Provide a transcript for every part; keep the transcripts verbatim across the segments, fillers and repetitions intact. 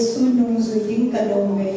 Jesu nungjui ding ka nom e.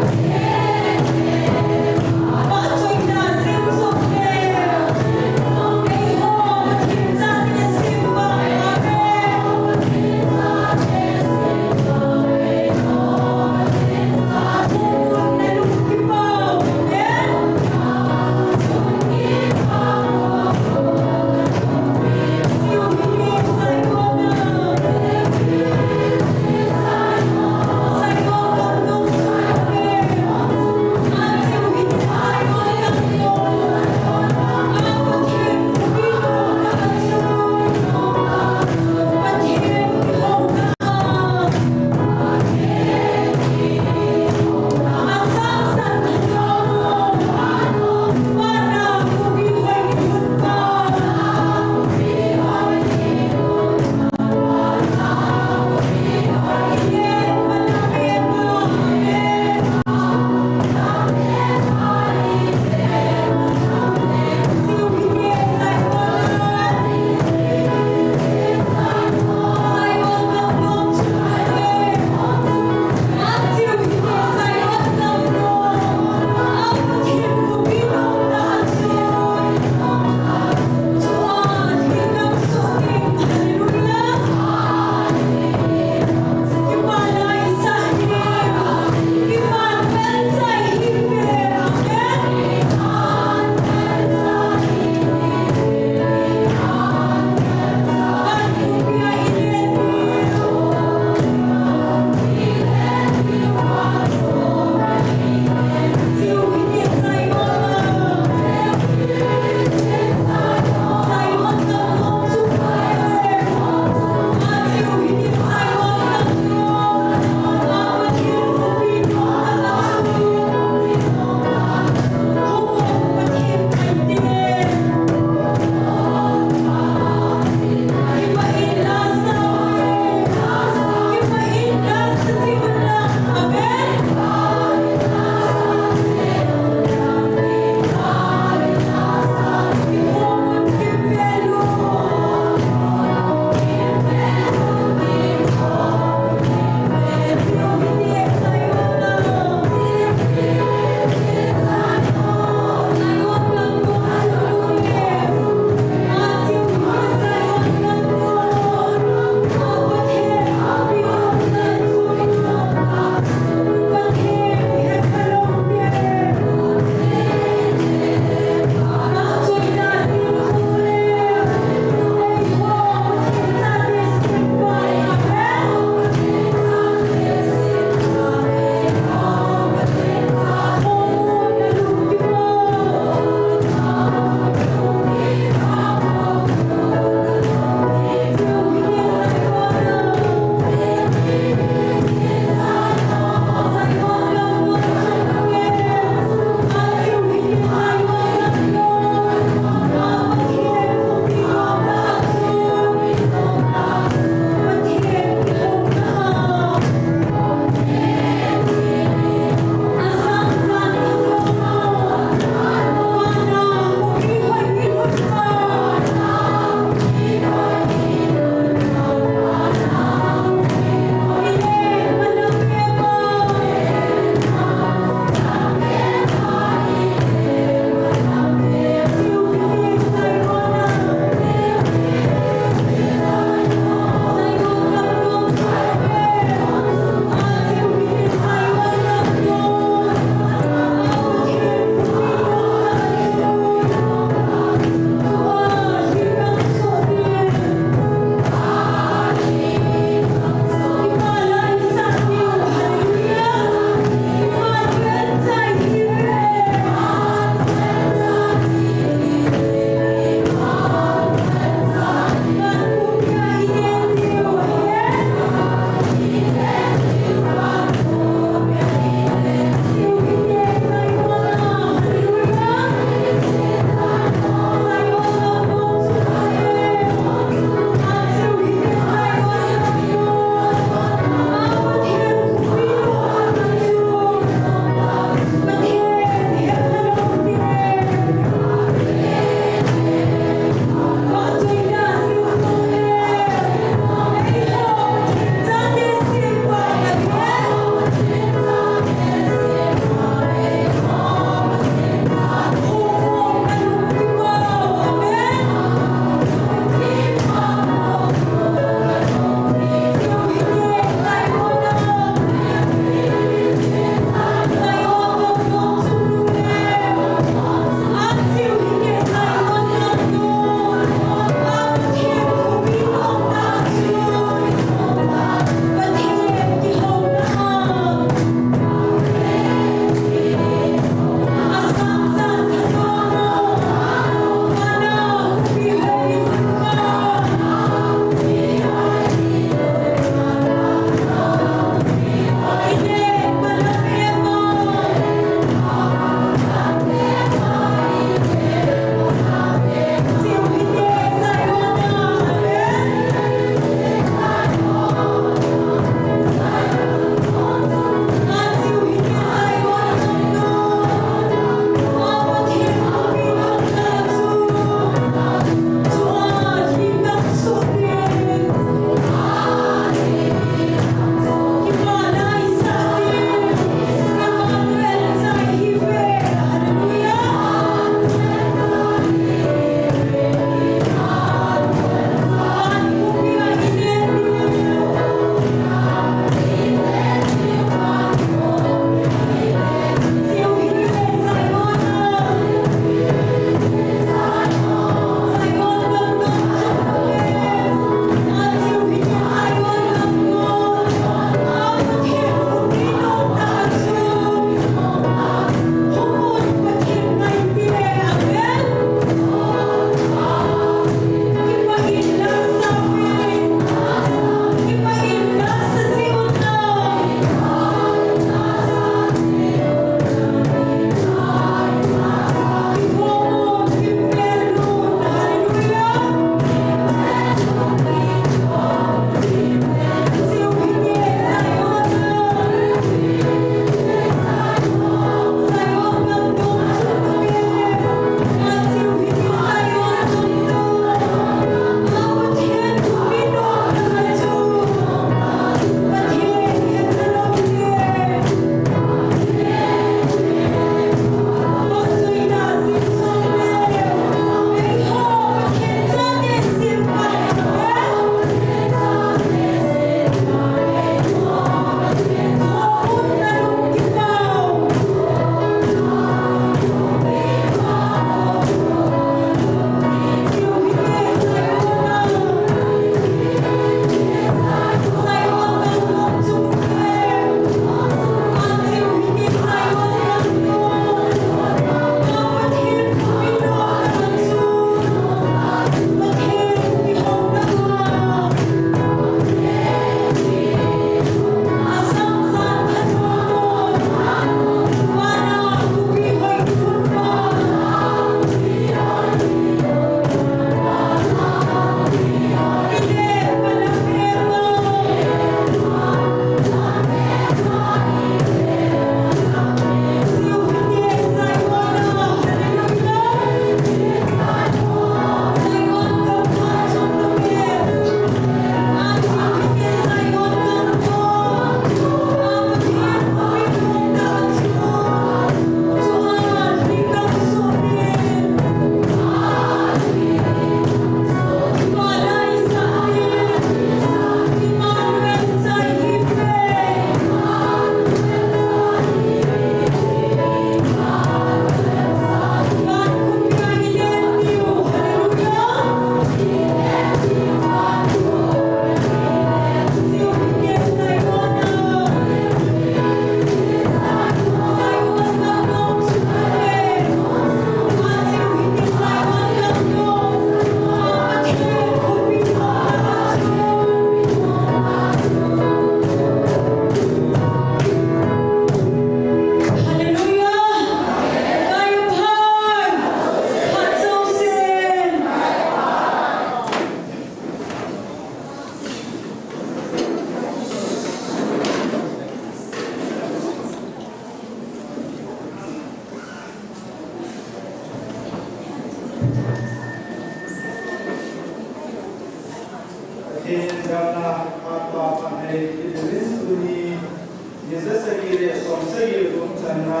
Jasagi le somsagi le thum channa,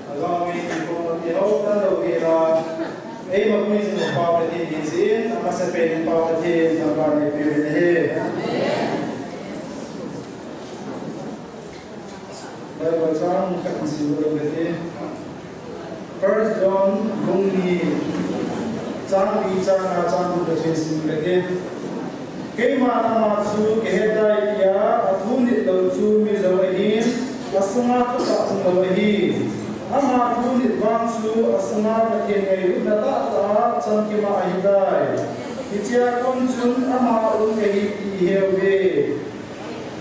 Lhagao Theng in kihoupi ho tan lou hela, eima pui jing u Pa Pathen hi jin, amasapen in Pa Pathen thangvah in eipeh uvin ahi. Bible chang khat isim u hite. First John bung ni, chang li, chang nga, chang gup le chun isim u hite. Keiman ama chu kahetai tia athu nit lou chu mi jou ahin, asunga thusah um lou ahi. Ama thu nit vang chu asunga Pathen ngailutna tahtah a chamkim a ahitai. Hichea kon chun ama um kahi ti ihe uve.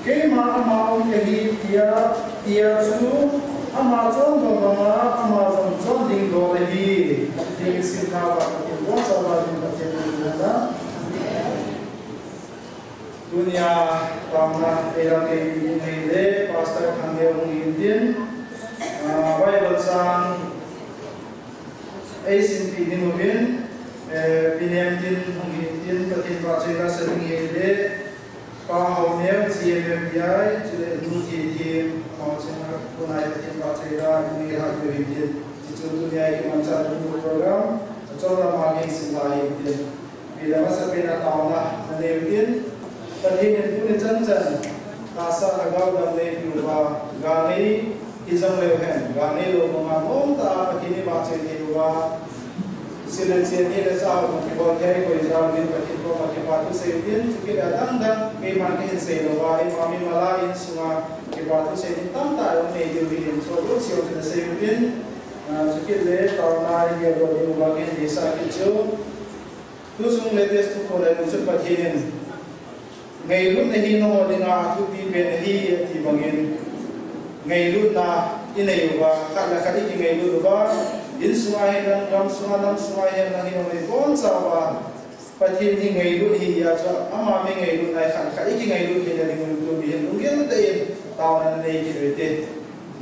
Keima ama um kahi tia, tia chu ama chon bang banga ama jong chon ding dol ahi. Ti sim nau va Pathen bonsauva ding Pathen in na. Tunia taona eila kei ding ahile Pastor Thangneo hung hin tin, ah, Bible chang eisimpi ding uvin, eh, Pi Nemtin hung hin tin, Pathen vahchoila sa ding ahile, Pa Haoneo, G M M B I, chule Nu Thithem, amaho chenga kona Pathen vahchoila ding ahi, hung hin tin. Hichu tunia ikimanchah ding program, achom lama kisim lai hin tin. Ipi le masapen a taona nanei utin, Pathen in tuni chanchan tahsa lhagao dam neipiuva, gal nei hijongleu hen, gal neilou banga nomtah a Pathen ivahchoi theiuva, sil le chen, neh le chah ho kibol thei koi jal uvin Pathen koma kipa thu sei utin, chukit le adang dang keiman kahin sei louva, eima mimal a insunga kipa thu sei ding tamtah jong nei diu ahin, chu lut seh jong chu nasei utin, ah, chukit le taona igel doh diuva kahin deisah kit chu. Tu chung latest thuphon a chun Pathen in, ngailutna hi nangho dinga athupi pen ahi, ati bangin, ngailutna inei uva, khat le khat ikingailut uva, insunga hihen lang, gamsunga, namsunga hihen lang, hijongle ibonchauva Pathen hi ngailut ahi tia chu, ama mi ngailutna hi khat le khat ikingailut theina ding un tuni hin lunggil tah in taona nanei kit u hite.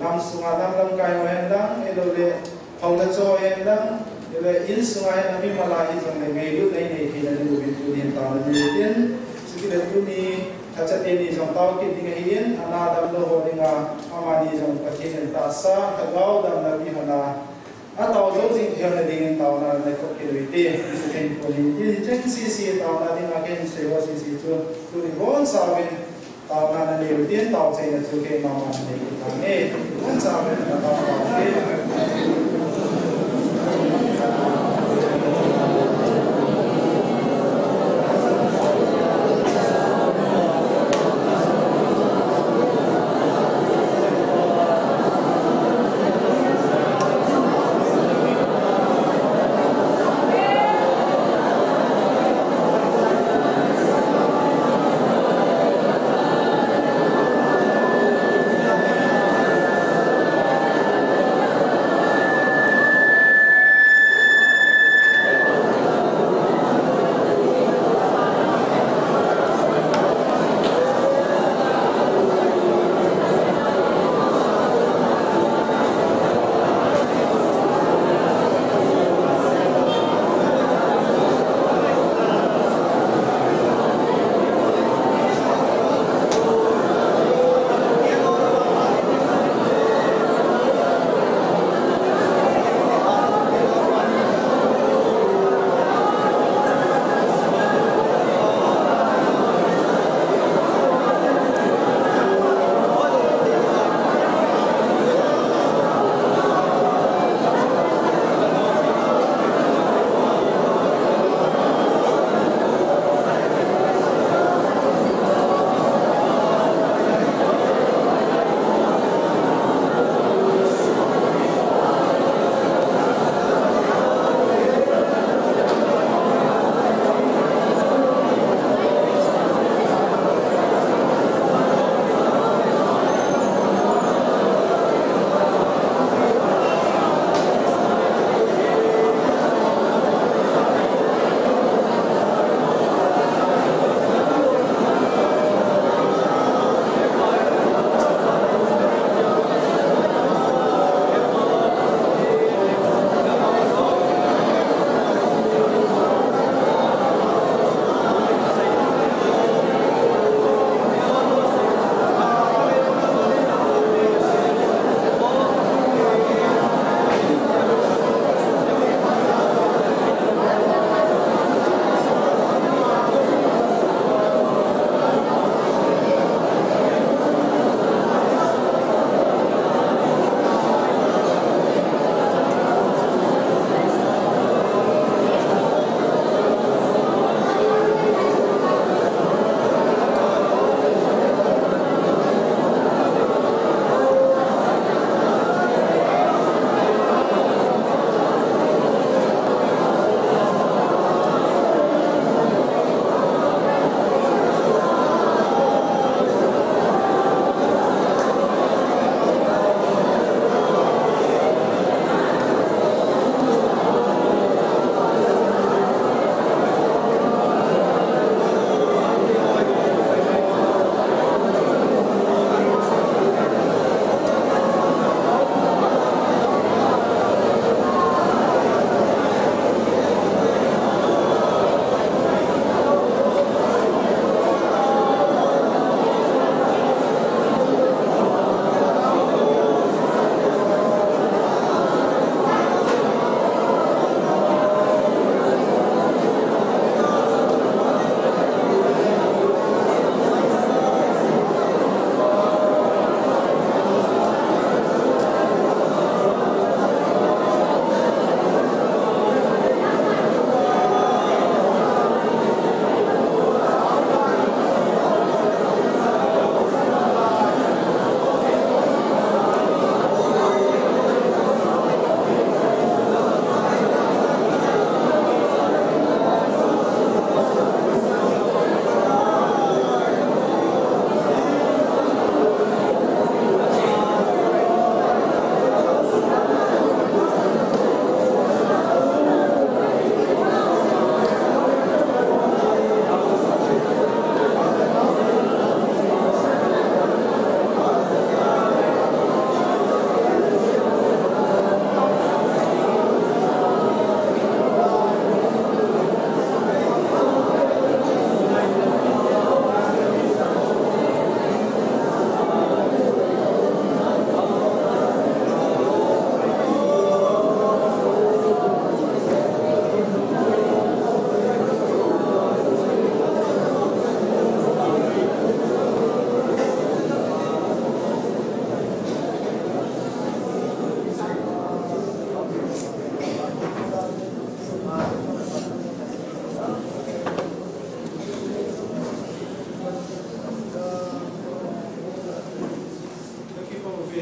Namsunga, nam lamkai ho hihen lang, ahiloule Haosa cho hihen lang, chule insunga hihen lang, mimal a hijongle ngailutna inei theina diuvin tunin taona nanei utin, chutile tuni lhacha teni jong tao kit ding ahin, ana damlou ho dinga, amani jong Pathen in tahsa lhagao damna pi hon a, atao jou jing theina dingin taona nanei kit u hite, chuteng tunin, tin cheng sese taona dinga kahin sei ho sese chu, tuni bonsauvin, taona nanei utin, taochaina chu keima mama nanei kit tange. Bonchauvin natao tauve.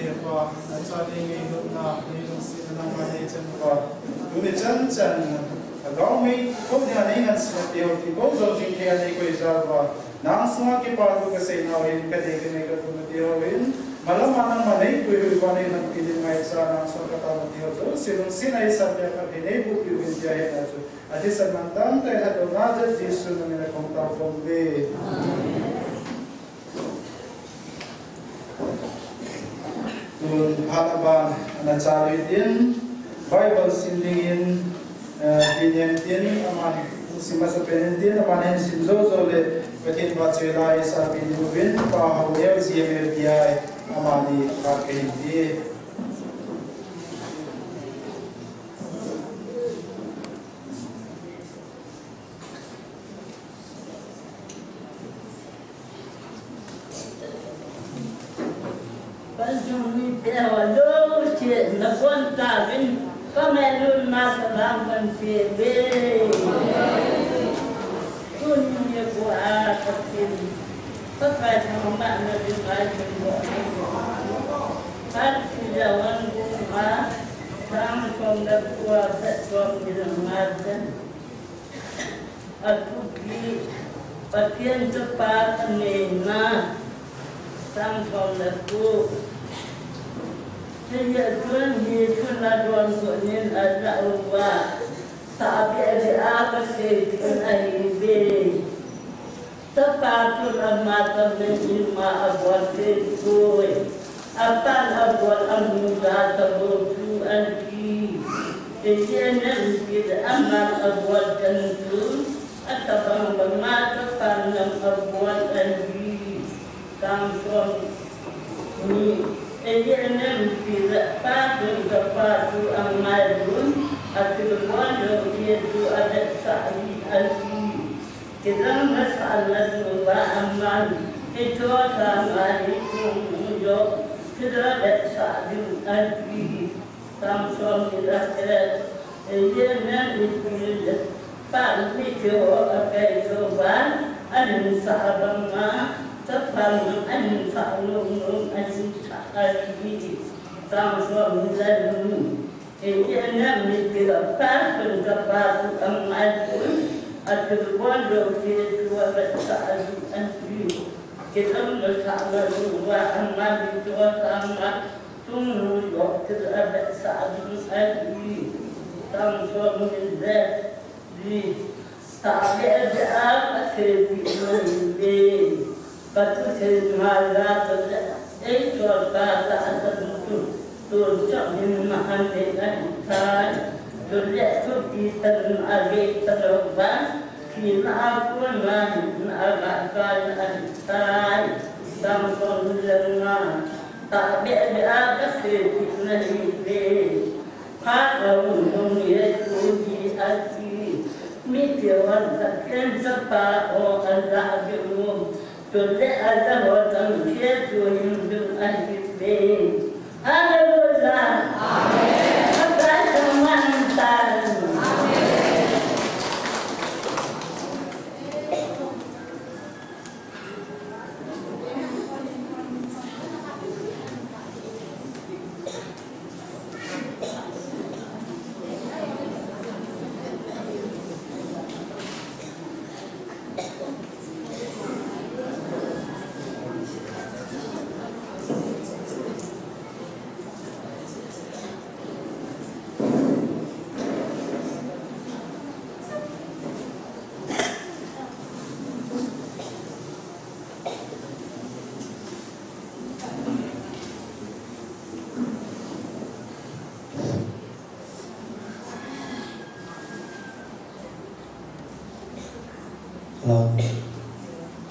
Hepa, nachate ngailutna, neilungsetna nangman neichan uva. Tuni chanchan, lhagao mei, kou dinga neingansena teho, ti kou jong jingkah a neikoi jal uva. Nang sunga kipathu kasei nau hin, kadei kanei kathum teho hin. Malam a nangman neipui uva, neilampi ding ngaicha, nang sunga katao teho jouse, lungsetna isan pia khat hi neiboh piuvin tia hetna chu. Athisan mantam tah in lhatdohna jal Jesu namin a kahung tao pong uve. Tun phat aban ana chalui tin, Bible sim dingin, eh, Pi Nemtin, aman sim masapen in tin, aman hin sim jou jou le, Pathen vahchoi la isan pi diuvin, Pa Haoneo G M L P I, amani phat kahin pe. Panjung mite ho jouse, nabonchauvin, kamelun masa bang panpi uve. Tuni nikho a Pathen, Pakai thangvahna dinga jingdoh. Psalm one, chang som le ko a, verse som le nga. Athupi, Pathen Chapa kangeina, chang som le ko. Hijeh chun hiche thu nadon got in ajah uva, tahbeh beh a kaseipeh u ahiuve. Chapa chun ama chamin ima abol thei poi. Apan abol amu jal tabou chu ahi. Hiche nampi le aman abol chan chu, atobang banga Chapan jong abol ahi. Chang som ni. Hiche nampi le pa chun Chapa chu angailun, athilbol jouse chu avetsah ji ahi. Kidang nasahna chunga aman, hiche sanga hi chungnung jouse chu avetsah ding ahi. Chang som ni le get. Hiche nampi le pa in mithi ho akai jouva, ahinsah banga, Chapan jong ahinsah nom nom, ahinsah ahi. Chang som ni le ni. Hiche nampi le pa chun Chapa chu angailun, athilbol jouse chu avetsah ji ahi. Kidang nasahna chunga aman, hiche sanga chungnung jouse chu avetsah ji ahi. Chang som ni le li. Tahbeh beh a kaseipeh u ahiuve. Kathusei ngailou le, eisolchah tah chan chu, tonsot hinna anei ahitai. Chule thupi tah in agei talouva, thina a kona hinna aga kai ahitai. Chang som ni le nga. Tahbeh beh a kaseipeh u ahiuve. Phat ahung lhung e, tuni ahi. Mithi hon Pathen Chapa ho ajah diu, chule ajah ho chengse chu hing diu ahiuve. Hallelujah. Amen. Pakai thangvah in tan. Amen. Hello.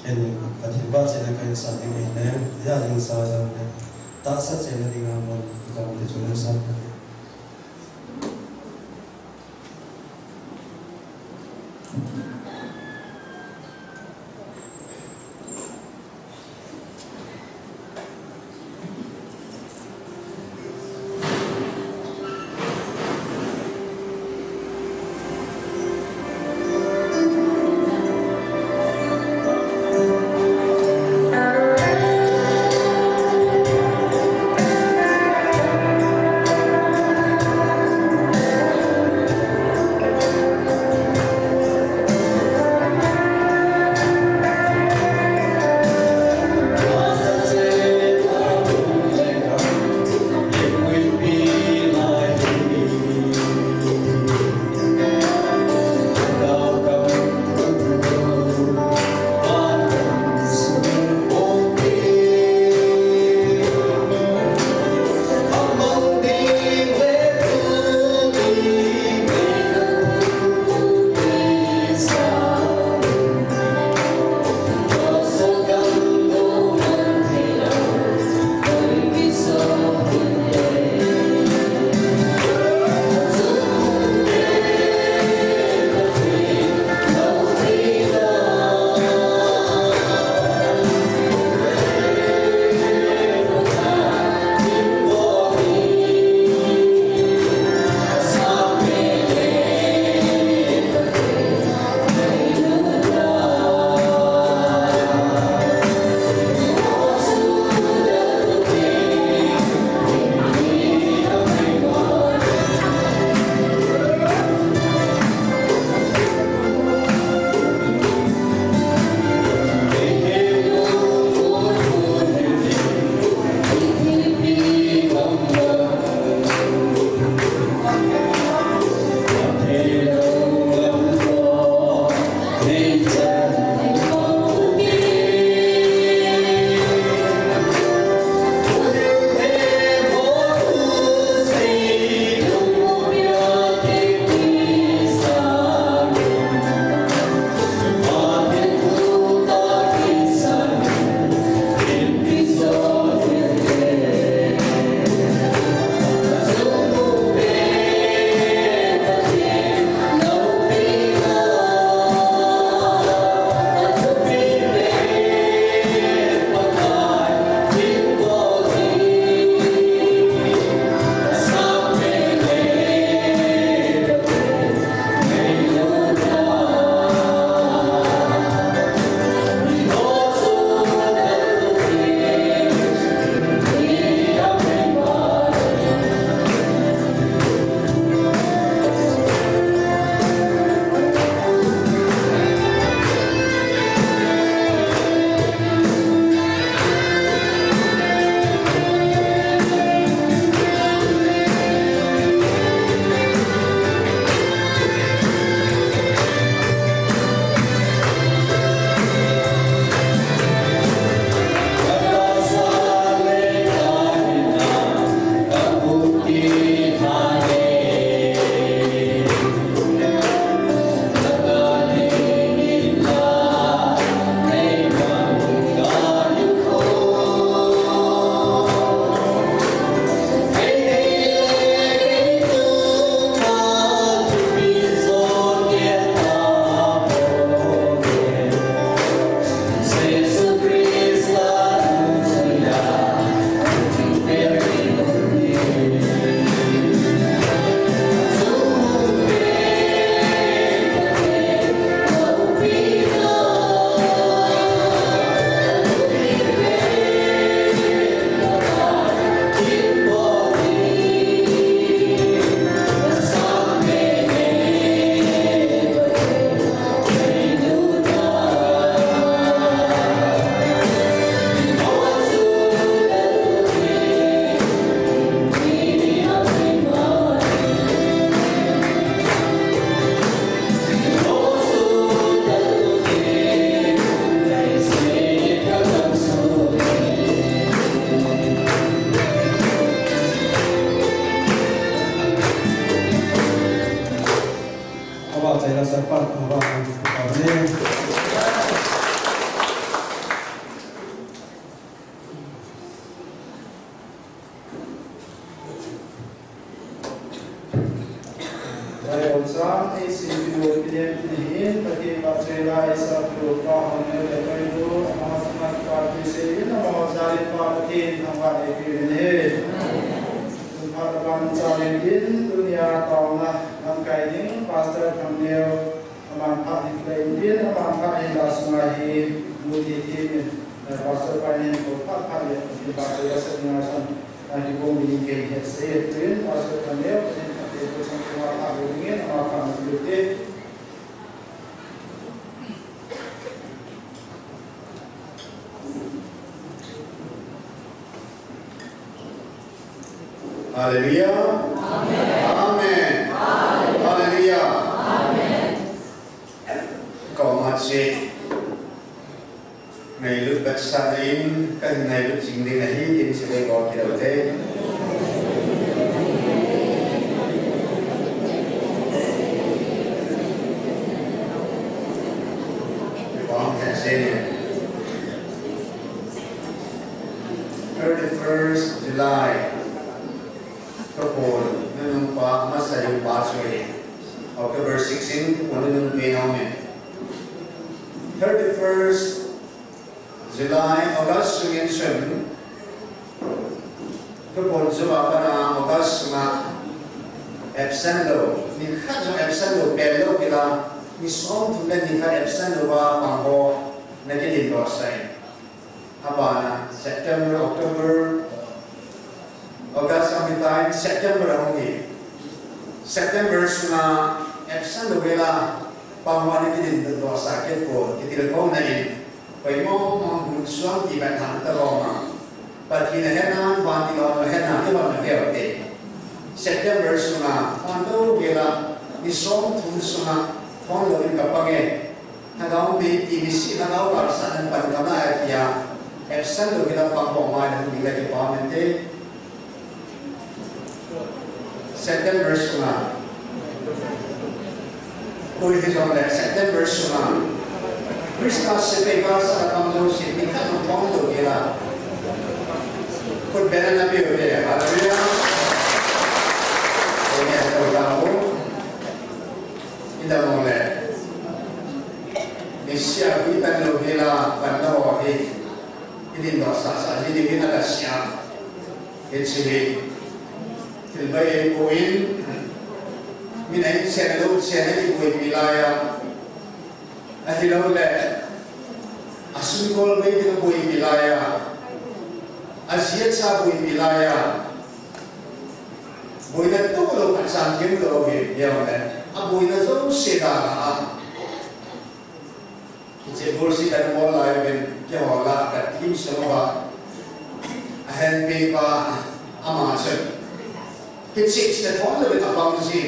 Ken Pathen vahchoi na kahin sa ding ahile, ya ding sa jong le, tahsa chena dinga mon, jong le chuna sa ka. Oi, Sam, ei simpi u Pathen in ahin, Pathen vahchoila ei sappeu Pa Hongneo le Painu, amaho chunga kipathu isei in, amaho jal in Pa Pathen thangvah in eipeh uvin ahi. Tun phat aban chan in, tunia taona lamkai ding Pastor Thanneo, aman phat hin lei in, aman phat hin la sunga hi, mu ti ti in, eh, Pastor pa in ko phat phat le, Pathen vahchoila sa ding a chan. Ahi bom ni ke he se tun Pastor Thanneo, Pathen phatthei boh chang chunga phat boh dingin ama phat na pe u hite. Hallelujah. Amen. Amen. Hallelujah. Amen. Kau ma che. Ngailut vetsahna in, kahin ngailut jing ding ahi, tin seilou kit u hite. Thirty first July. Thupon nunung pa, masa jong pa chu ahi. October sixteen, thupon nunung pen aum e. Thirty first July, August sung in chun, thupon chu apat a August sunga absent lou, ni khat jong absent lou, pel lou kila, ni som thum le ni khat absent lou a pang ho, na kidin doh sah in. Abana September, October, August ahung hi tan, September ahung hi. September sunga absent lou vela, pang ho na kidin doh sah kit pon, kitilkhouna in. Poimo mong hun suang ti ban han ta lou ma. Pathen ahetna, vantil lhon ahetna, ti lhon na veu te. September sunga, pang lou vela, ni som thum sunga, thon lou in ka pang e. Lhagao mi ti misi lhagao gal sa nan pan kama a tia. Absent lou hila pang bong mai na hung ding le kipah mente. September sunga. Koi hijongle September sunga. Christmas sepai gal sa na pang jouse ni khat hung thon lou hila. Khut beng na pe u hite. Hallelujah. Amen. Koi ta ho. Idam mong le. Misia hui tan lou hila pan lou hi. Idin doh sah sah hi ding in aga sia. Hiche hi. Thil bai ei pon. Min a in chen lou chen a kiboipi lai a. Ahilou le. Asung kol bai ding boipi lai a. Asia cha boipi lai a. Boina toh lou khat sang kim lou hi, hiam le. Aboina jouse dan a. Hiche bol si kan bol lai uvin, keiho la ka team sung uva. Ahen pi pa ama chun. Hiche hiche thon lou uvin apang ji.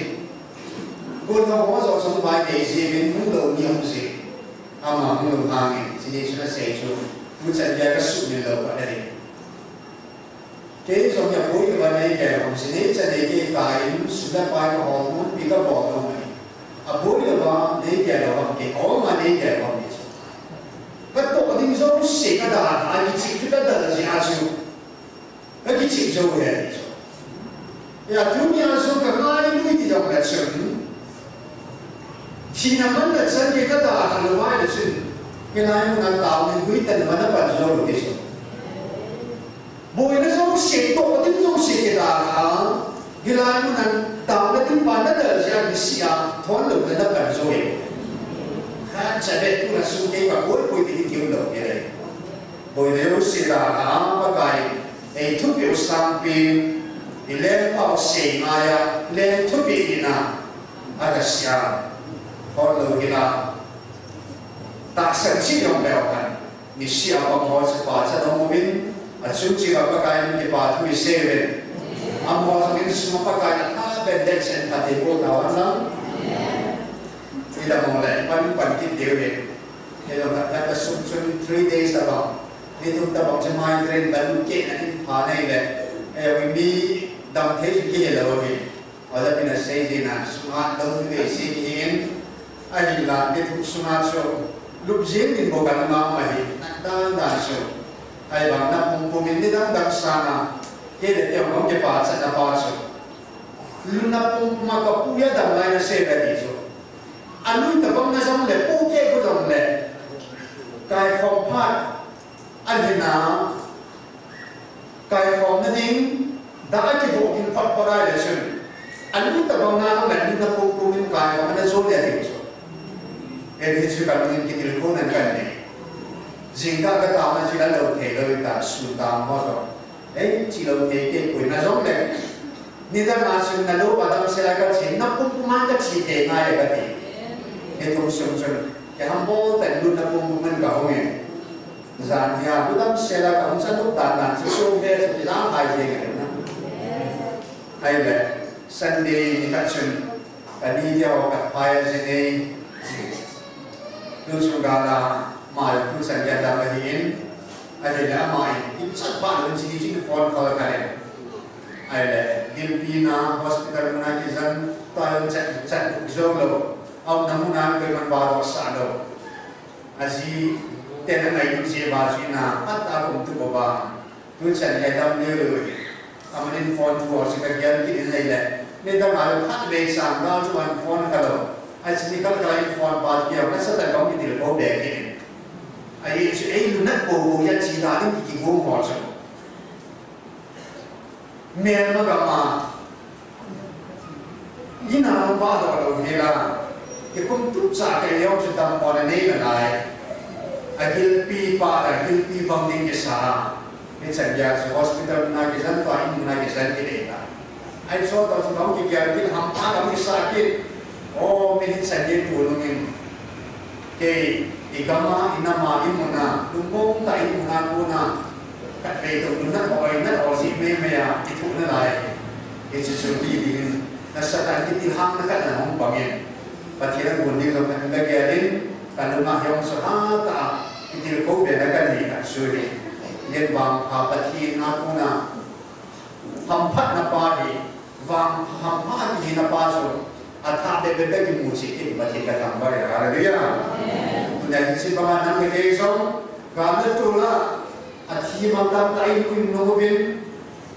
Bol na ho jo chun bai nei ji uvin hung lou ni hung ji. Ama hung lou hangin, hiche ni chun asei chu. Tuchan gei a ka sumil lou pa ahi. Kei jong aboi lou va nei gel lou ham, si nei cha nei kei ta in, sum le pai ka hol, mun pi ka bol lou mai. Aboi lou va nei gel lou ham, kei hol ma nei gel lou ham ni chu. Ka toh ding jouse ka dal a, kichih chu ka dal jeh a chu. Ka kichih jou e ti chu. Ya, tunia chu ka ngai lui ti jong le chun. Thina man le chan kei ka dal a lou vai le chun. Hilai mun a tao ni gui tan va na pan jou lou ti chu. Boina jouse, toh ding jouse kidal a, hilai mun a taona ding pa na dal jeh a misia thon louna na pan jou e. Khat cha be tu na sung kei ka boi boi ti ding kiu lou kei le. Boina jouse dal a, Pakai, ei thupeh u sangpen, i lengpau sei ngai a, leng thupeh ding a, aga sia, thon lou hila. Tahsan chi jong leu hen. Misia pang ho chu pachat um uvin, achung cheh uva Pakai min kipa thu isei uvin. Amaho jong insung a Pakai in atha pen le chen phatthei boh tau hen lang. Idam mong le, pan, pan kit diu vin. Kei jong khat khat ka sum chun three days tabang. Ni thum tabang chu mai train kan keh na in pha nei le. Ei, mi dam thei chu kihe lou vin. Oja pin asei jin a, sunga dong vei si hin, ahinla, ni thum sunga chu, lup jin din bou kan ma ma hi, dan dan chu. Ahivang na pum pum in ni dang dang sanga, kei le kei hung kipachatna pa chu. Luna pumpuma kapu hi adam lai nasei ve ti chu. Alui tabang na jongle, pu kei gu jongle, kaikhom phat, alhina, kaikhomna ding, dah a kivoh ding phat phat ahile chun, alui tabang na jongle, luna pumpum in kaikhom ana jo le ti chu. Hiche chu kalungin kitilkhou nan kanei. Jingkah katao na chu la lou thei lou ta, sun tang ho jong. Ei, che lou thei kei poi na jongle. Nidang a chun nalou a damsel a kache, na pumpum a kache thei ngai kati. Ni thum sung chun, kei ham bol tah in luna pumpum in kahung e. Jan hia, lu damsel a kahung chan lou tah nan, chu sung ve, chu ti lang hai jeng e na. Ahile, Sunday nikhat chun, kani dia ho khat phai a jin ei. Tuchung gal a, ama tuchan gei a dam ahin, ahile ama in, in chat phat lou in chini chini phone call khat in. Ahile, gilpi na, hospital mun a kijen, tua jong chat, chat jou lou. Aumna mun a koiman vahdoh sah lou. Aji, tena ngailut jeh uva chu in a, phat a kum tup uva. Tuchan hi adam leu leu hi. Aman in phone thu ho chu kagel kit in ahile. Nidang a khatvei sang gal chu ahin phone kha lou. Ahi chu nikhat khat in phone pa keu, nasatah in kakitilkhou be kit in. Ahi chu ei lunat bou bou a che da ding kigong ho chu. Melma gam a. Ina vahdoh lou hela, kikum tup cha kei jong chu dammo nanei nalai. Agilpi pa, agilpi bang ding kisa a. Hichan gei a chu hospital mun a kijen, tua in mun a kijen kit ei ta. Ahi chu tua chu gam kigel kit, hampha gam kisa kit. O, mi hichan gei tu nung in. Kei, i gam a, i nam a, i mun a, lungmong tah in i mun a kona, khatvei tou lunat ho, i nat ho jeh mei mei a, i thuh nalai. Hiche chu ti ding in, nasatah in kitilkhou na khat na hung pang in. Pathen a gon ding jong kahin gel in, kalung a hi jong chu hatah a, kitilkhou be na kanei khat chu hi. Len vangpha Pathen a kona, hamphatna pa hi, vang hampha kihina pa chu, athah bep bep a kimu cheh kit in Pathen kathangvah e. Hallelujah. Tunia hiche banga nang le kei jong, gal le tol a, athi mang tamtah in um nom uvin,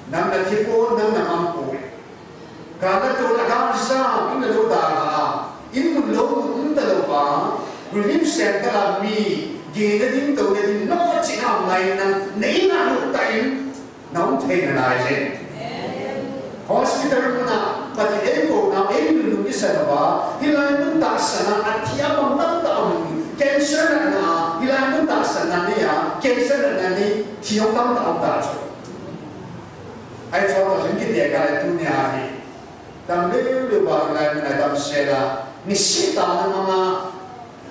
nang nathi poi, nang namang poi. Gal le tol a gal jam, in le lou dalha a, in mun lou mun um talou va, relief center a mi, gehna ding, touna ding, nocheh a um ngai nang, na in a lut tah in, na um thei nalai jeng. Hospital mun a, Pathen in eikou nau, eilunglung isan uva, hilai mun tahsan a, athi a mang tamtah um, cancer natna a, hilai mun tahsan a nei a, cancer natna nei, thi jong tamtah um ta chu. Ahi chu tua jong kiti a kale tunia hi. Dam leu leu ba hilai mun a damsel a, niseh tah a na mang a,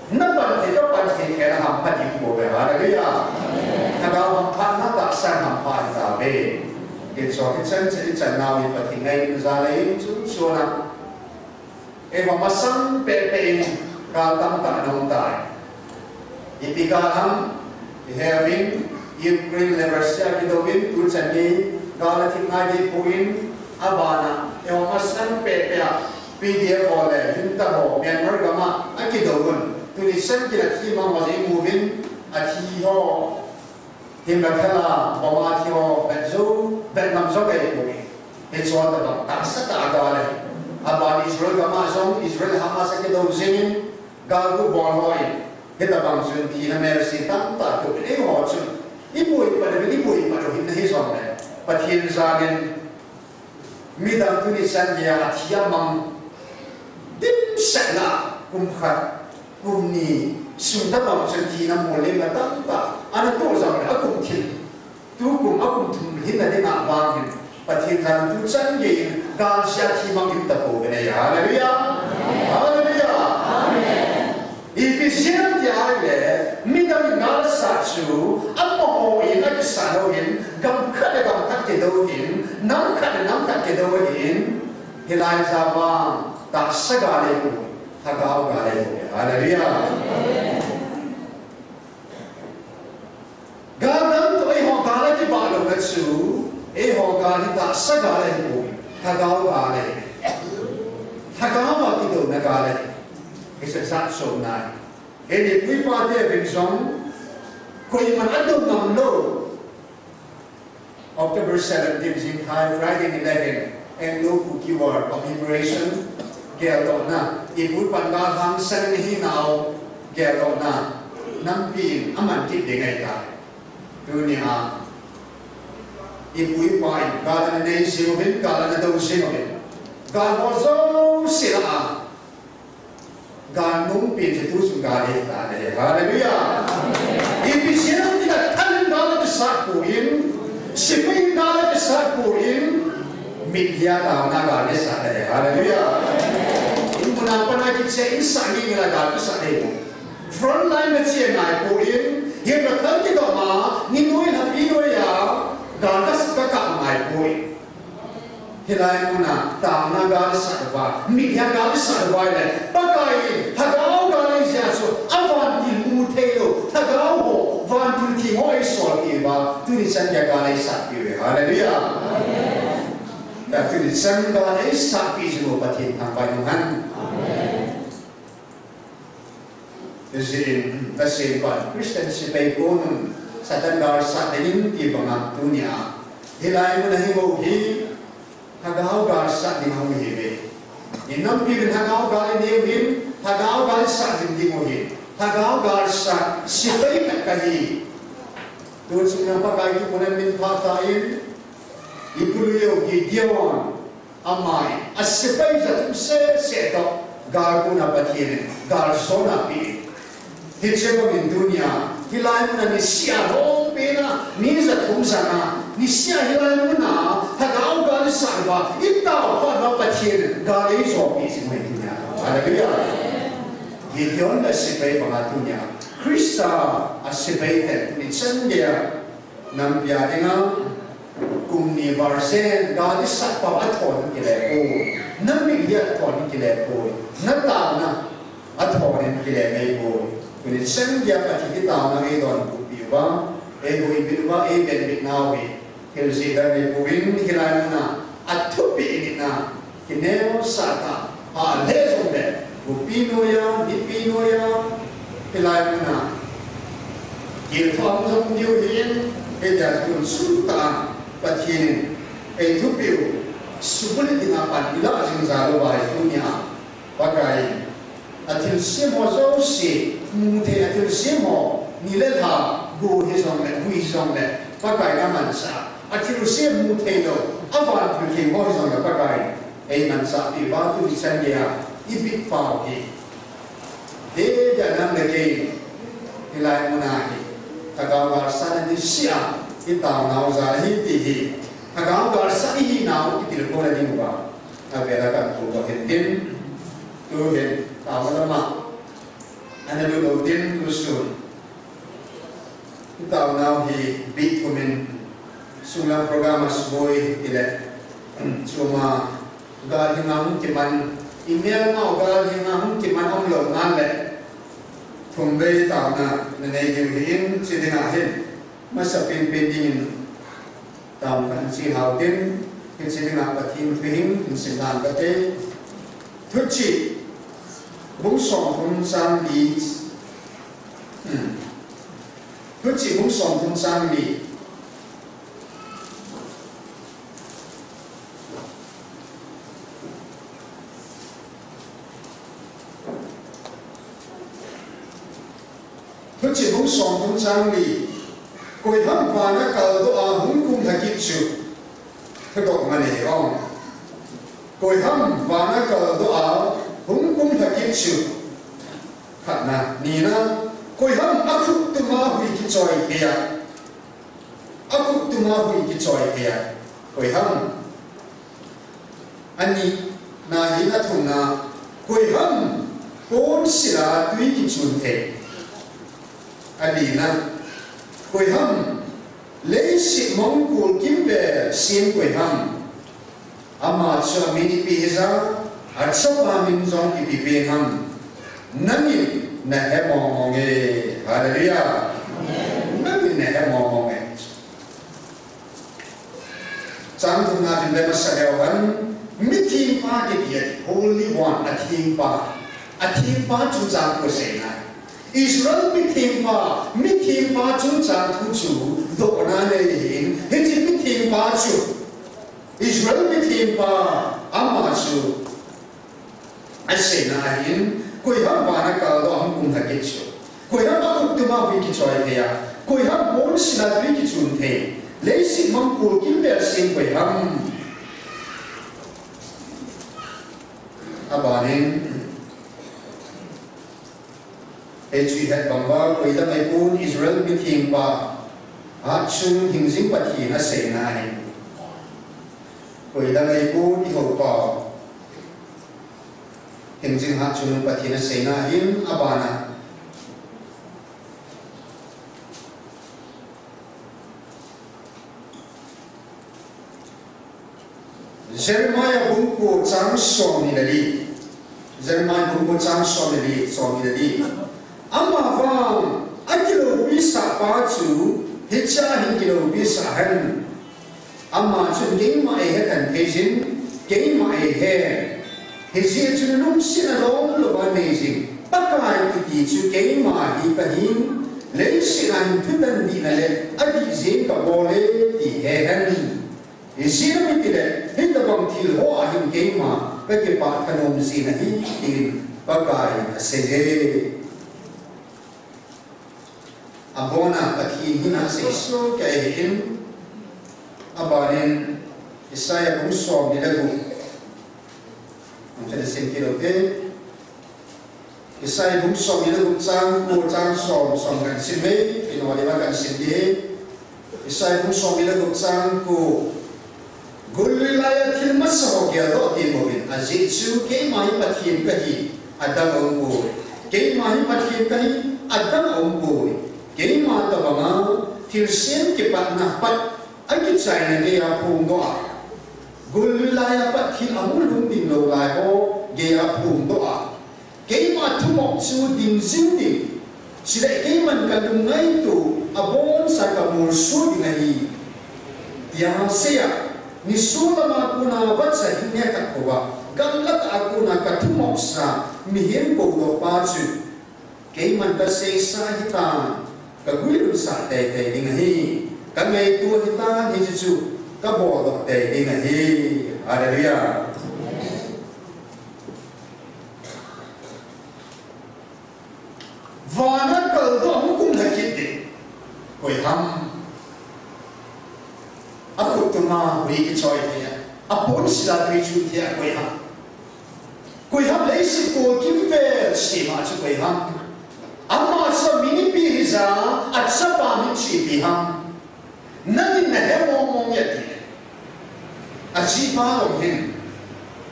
na pan thei, ka pan thei, kei na hampha ding bou ve, hallelujah. Lhagao hamphatna tahsan hampha ahi tauve. Kin so, hichan, hichan nau hi Pathen ngailutna jal ahin chu, so na. Eiho masang pehpeh in gal tamtah na um tai. Ipi gal ham, iheuvin, Ukraine le Russia kidouvin, tuchan gei gal a thip ngai ding poi, abana, eiho masang pehpeh a, P D F ho le, junta ho, Myanmar gam a, akidou un. Tuni chan gei a thi mang ho jong imuvin, athi ho, himna thela, bomb a thi ho, vet jou, vet ngam jou kei poi. Hiche ho tabang, tahsa tah a gal ahi. Aban Israel gam a jong, Israel Hamas akidou jing in, gal gu bol ho in, hitabang chun thina melse tamtah toh in eiho chun, iboi pat uvin, iboi pat uvin na hijongle, Pathen jal in, midang tuni chan gei a athi a mang dimset na, kum khat, kum ni, sung tabang chun thina mol lemna tamtah ana toh jongle, akum thim. Tukum akum thum hinna dinga vang hin, Pathen jal in tuchan gei in, gal jeh a thi mang um tapou ve nei. Hallelujah. Hallelujah. Amen. Ipi jeh ham tia ahile, midang in gal asat chu, amaho in akisat lou hin, gam khat le gam khat kidou hin, nam khat le nam khat kidou hin, hilai jeh a vang, tahsa gal ahipoi, lhagao gal ahipoi. Hallelujah. Gal dang toh eiho gal a kibah louna chu, eiho gal hi tahsa gal ahipoi, lhagao gal ahi. Lhagao a kidouna gal ahi. Hiche jat som nai. Eini pu ipa te vin jong, koiman adou ngam lou. October seventeen, jingkah Friday ni le hin, Anglo-Kuki War commemoration geldohna, ipu ipan gal hangsan in ahinau geldohna, nampi in aman kit ding ahitai. Tunia ipu ipa in gal ana nei jing uvin, gal ana do jing uvin, gal ho jouse lah a gal nungpen chu tu chun gal eita ahi. Hallelujah. Ipi jeh ham itile thal in gal akisat poi, sepai in gal akisat poi, mitlhi a taona gal akisat ahi. Hallelujah. Inmun a pat a kiche in sah ngeingei a gal kisat ahi. Front line a che ngai poi, hinla thal kidom a, ni noi lhapi noi a gal ka, kakap ngai poi. Hilai muna taona gal isat uva, mitlhi a gal isat uva ahile, Pakai in lhagao gal eijih a chu, avantil mu theilou lhagao ho, vantil theng ho eisolpeh uva, tuni chan geiya gal eisatpeh uve. Hallelujah. Tuni chan gal eisatpeh jing u Pathen thangvah in umhen. Hijeh in, kaseipan, Christian sepai konun Satan gal sat dingin ti banga tunia hilai muna hung u hi, lhagao gal sat ding hung hiuve. Inampiuvin lhagao gal inei uvin, lhagao gal sat ding ding u hi. Lhagao gal sat sepai khat kahi. Tuchung a Pakai thu mun a min phat tan, ipu lui u Gideon, ama in asepai ja thum seh seh toh gal kona Pathen in gal jona apeh. Hiche bangin tunia hilai muna niseh a lhompen a, mi ja thum jana, niseh a hilai muna lhagao gal isat uva, itao phat uva Pathen in gal eijopi jing u ahi tunia. Hallelujah. Gideon le sepai banga tunia Christa a sepai ten tuni chan geiya nampi a dinga kum ni val jen gal isat pau athon kile poi, na mitlhi athon kile poi, na taona athon in kile mei poi. Tuni chan geiya Pathen in taona eidonbutpi uva, eihuhbit uva, eibenbit nau hi thil jih dan ahi pon, hilai muna athupeh in a kineosah tah, hah lheh jongle, bupi noiya, mipi noiya, hilai muna gilthoh hung jong diu ahin, hitia chun sum tah a Pathen in eithupeh u subulhit dinga pan ilah jing jal uva ahi tunia Pakai in athilsem ho jouse, muthei athilsem ho, ni le lha, go hijongle, hui jongle, Pakai in amansah, athilsem mutheilou, avantil theng ho hijongle Pakai in eimansahpeh uva tuni chan geiya ibitpau hi David a nang le kei in hilai muna hi lhagao galsatna niseh a itaonau jal ahi ti hi, lhagao galsat ihinau itilkhouna diuva avel a kahin puidoh hintin, tuhin taona lama ana lut lou tin, tusun itaonau hi bit thumin sunglang program a suboi tile, chuma gal hinga hung kiman, imelmau gal hinga hung kiman umlou ngan le, thumvei taona nanei diu ahin, chidinga hin masapen pen dingin taona kahin che lhau tin, hiche dinga Pathen thu hin hin simlhang kate. Thuchih bung somthum chang li, hmm. Thuchih bung somthum chang li. Thuchih bung somthum chang li. Koiham vana kaldoh a hung kumlha kit chu. Thudoh man ahi ong. Koiham vana kaldoh a hung kumlha kit chu. Khatna, nina. Koiham akhut tuma hui kichoi thei a. Akhut tuma hui kichoi thei a. Koiham. Anina hin athumna. Koiham ponsil a tui kichun thei. Alina. Koiham leiset mongkul kimvel sem koiham. Ama chu amin ipi hija, achapa min jong ipi peng ham. Nangin nahe mong mong e. Hallelujah. Nangin nahe mong mong e. Chang thumna hin le masa leu hen, mithengpa kiti a, Holy One, athengpa. Athengpa chungchang thu asei nai. Israel mithengpa, mithengpa chungchang thu chu dohna nei ahin, hiche mithengpa chu Israel mithengpa ama chu aseina ahin, koiham vana kaldoh a hung kumlha kit chu, koiham akhut tuma hui kichoi thei a, koiham pon sila tui kichun thei, leiset mang kul kimvel sem koiham. Abanin, hichu ihet bang uva, koidang ahipon Israel mithengpa hatchungnung hingjing Pathen aseina ahi. Koidang ahipon ihoupa hingjing hatchungnung Pathen aseina ahin, abana Jeremiah bung ko chang somni le li. Jeremiah bung ko chang somni le li, somni le li. Amavang akiloupisah pa chu hichea hin kiloupisah hen. Ama chun keima eihe khen thei jin, keima eihe. Hijeh chun lungsetna lomlouva nei jing Pakai kiti chu keima hi kahin, leiset a hin thutan dihna le adih jeng kabol e ti he hen. Ijeh inem itile, hitobang thil hoa hin keima kakipah thanom jin ahi, tin Pakai in aseiye. Abona Pathen hina asei sohkei ahin, abanin Isaiah bung somni le gup. Hung chen sim kit u hite. Isaiah bung somni le gup chang ko, chang som, som kahin sim e, kino le ma kahin sim ding ahi. Isaiah bung somni le gup chang ko. Gollui laiya thil masa ho geldoh teng uvin, ajeh chu keima hi Pathen kahi, adang aumpoi. Keima hi Pathen kahi, adang aumpoi. Keima tobanga thilsem kipatna pat akichaina geiya phongdoh a, gollui laiya pat thil ahung lhung ding lou lai ho geiya phongdoh a, keima thumop chu ding jing ding, chule keiman kalungngaito abonsa kamolso ding ahi, tia aseiya, nisolam a kona vacha hingne khat bouva, gamlhat a kona kathumopsa mihem koudohpa chu keiman kaseisa ahitan, kaguilhunsah teitei ding ahi, kangaito ahitan, hiche chu kaboldoh tei ding ahi. Hallelujah. Vana kaldoh a hung kumlha kit ding koiham? Akhut tuma hui kichoi thei a, apon sila tui chun thei a koiham? Koiham? Leiset kol kimvel sema chu koiham? Ama chu mi mipi hija, achapa min chepi ham? Nangin nahe mong mong e ti. Ajipa lou hin,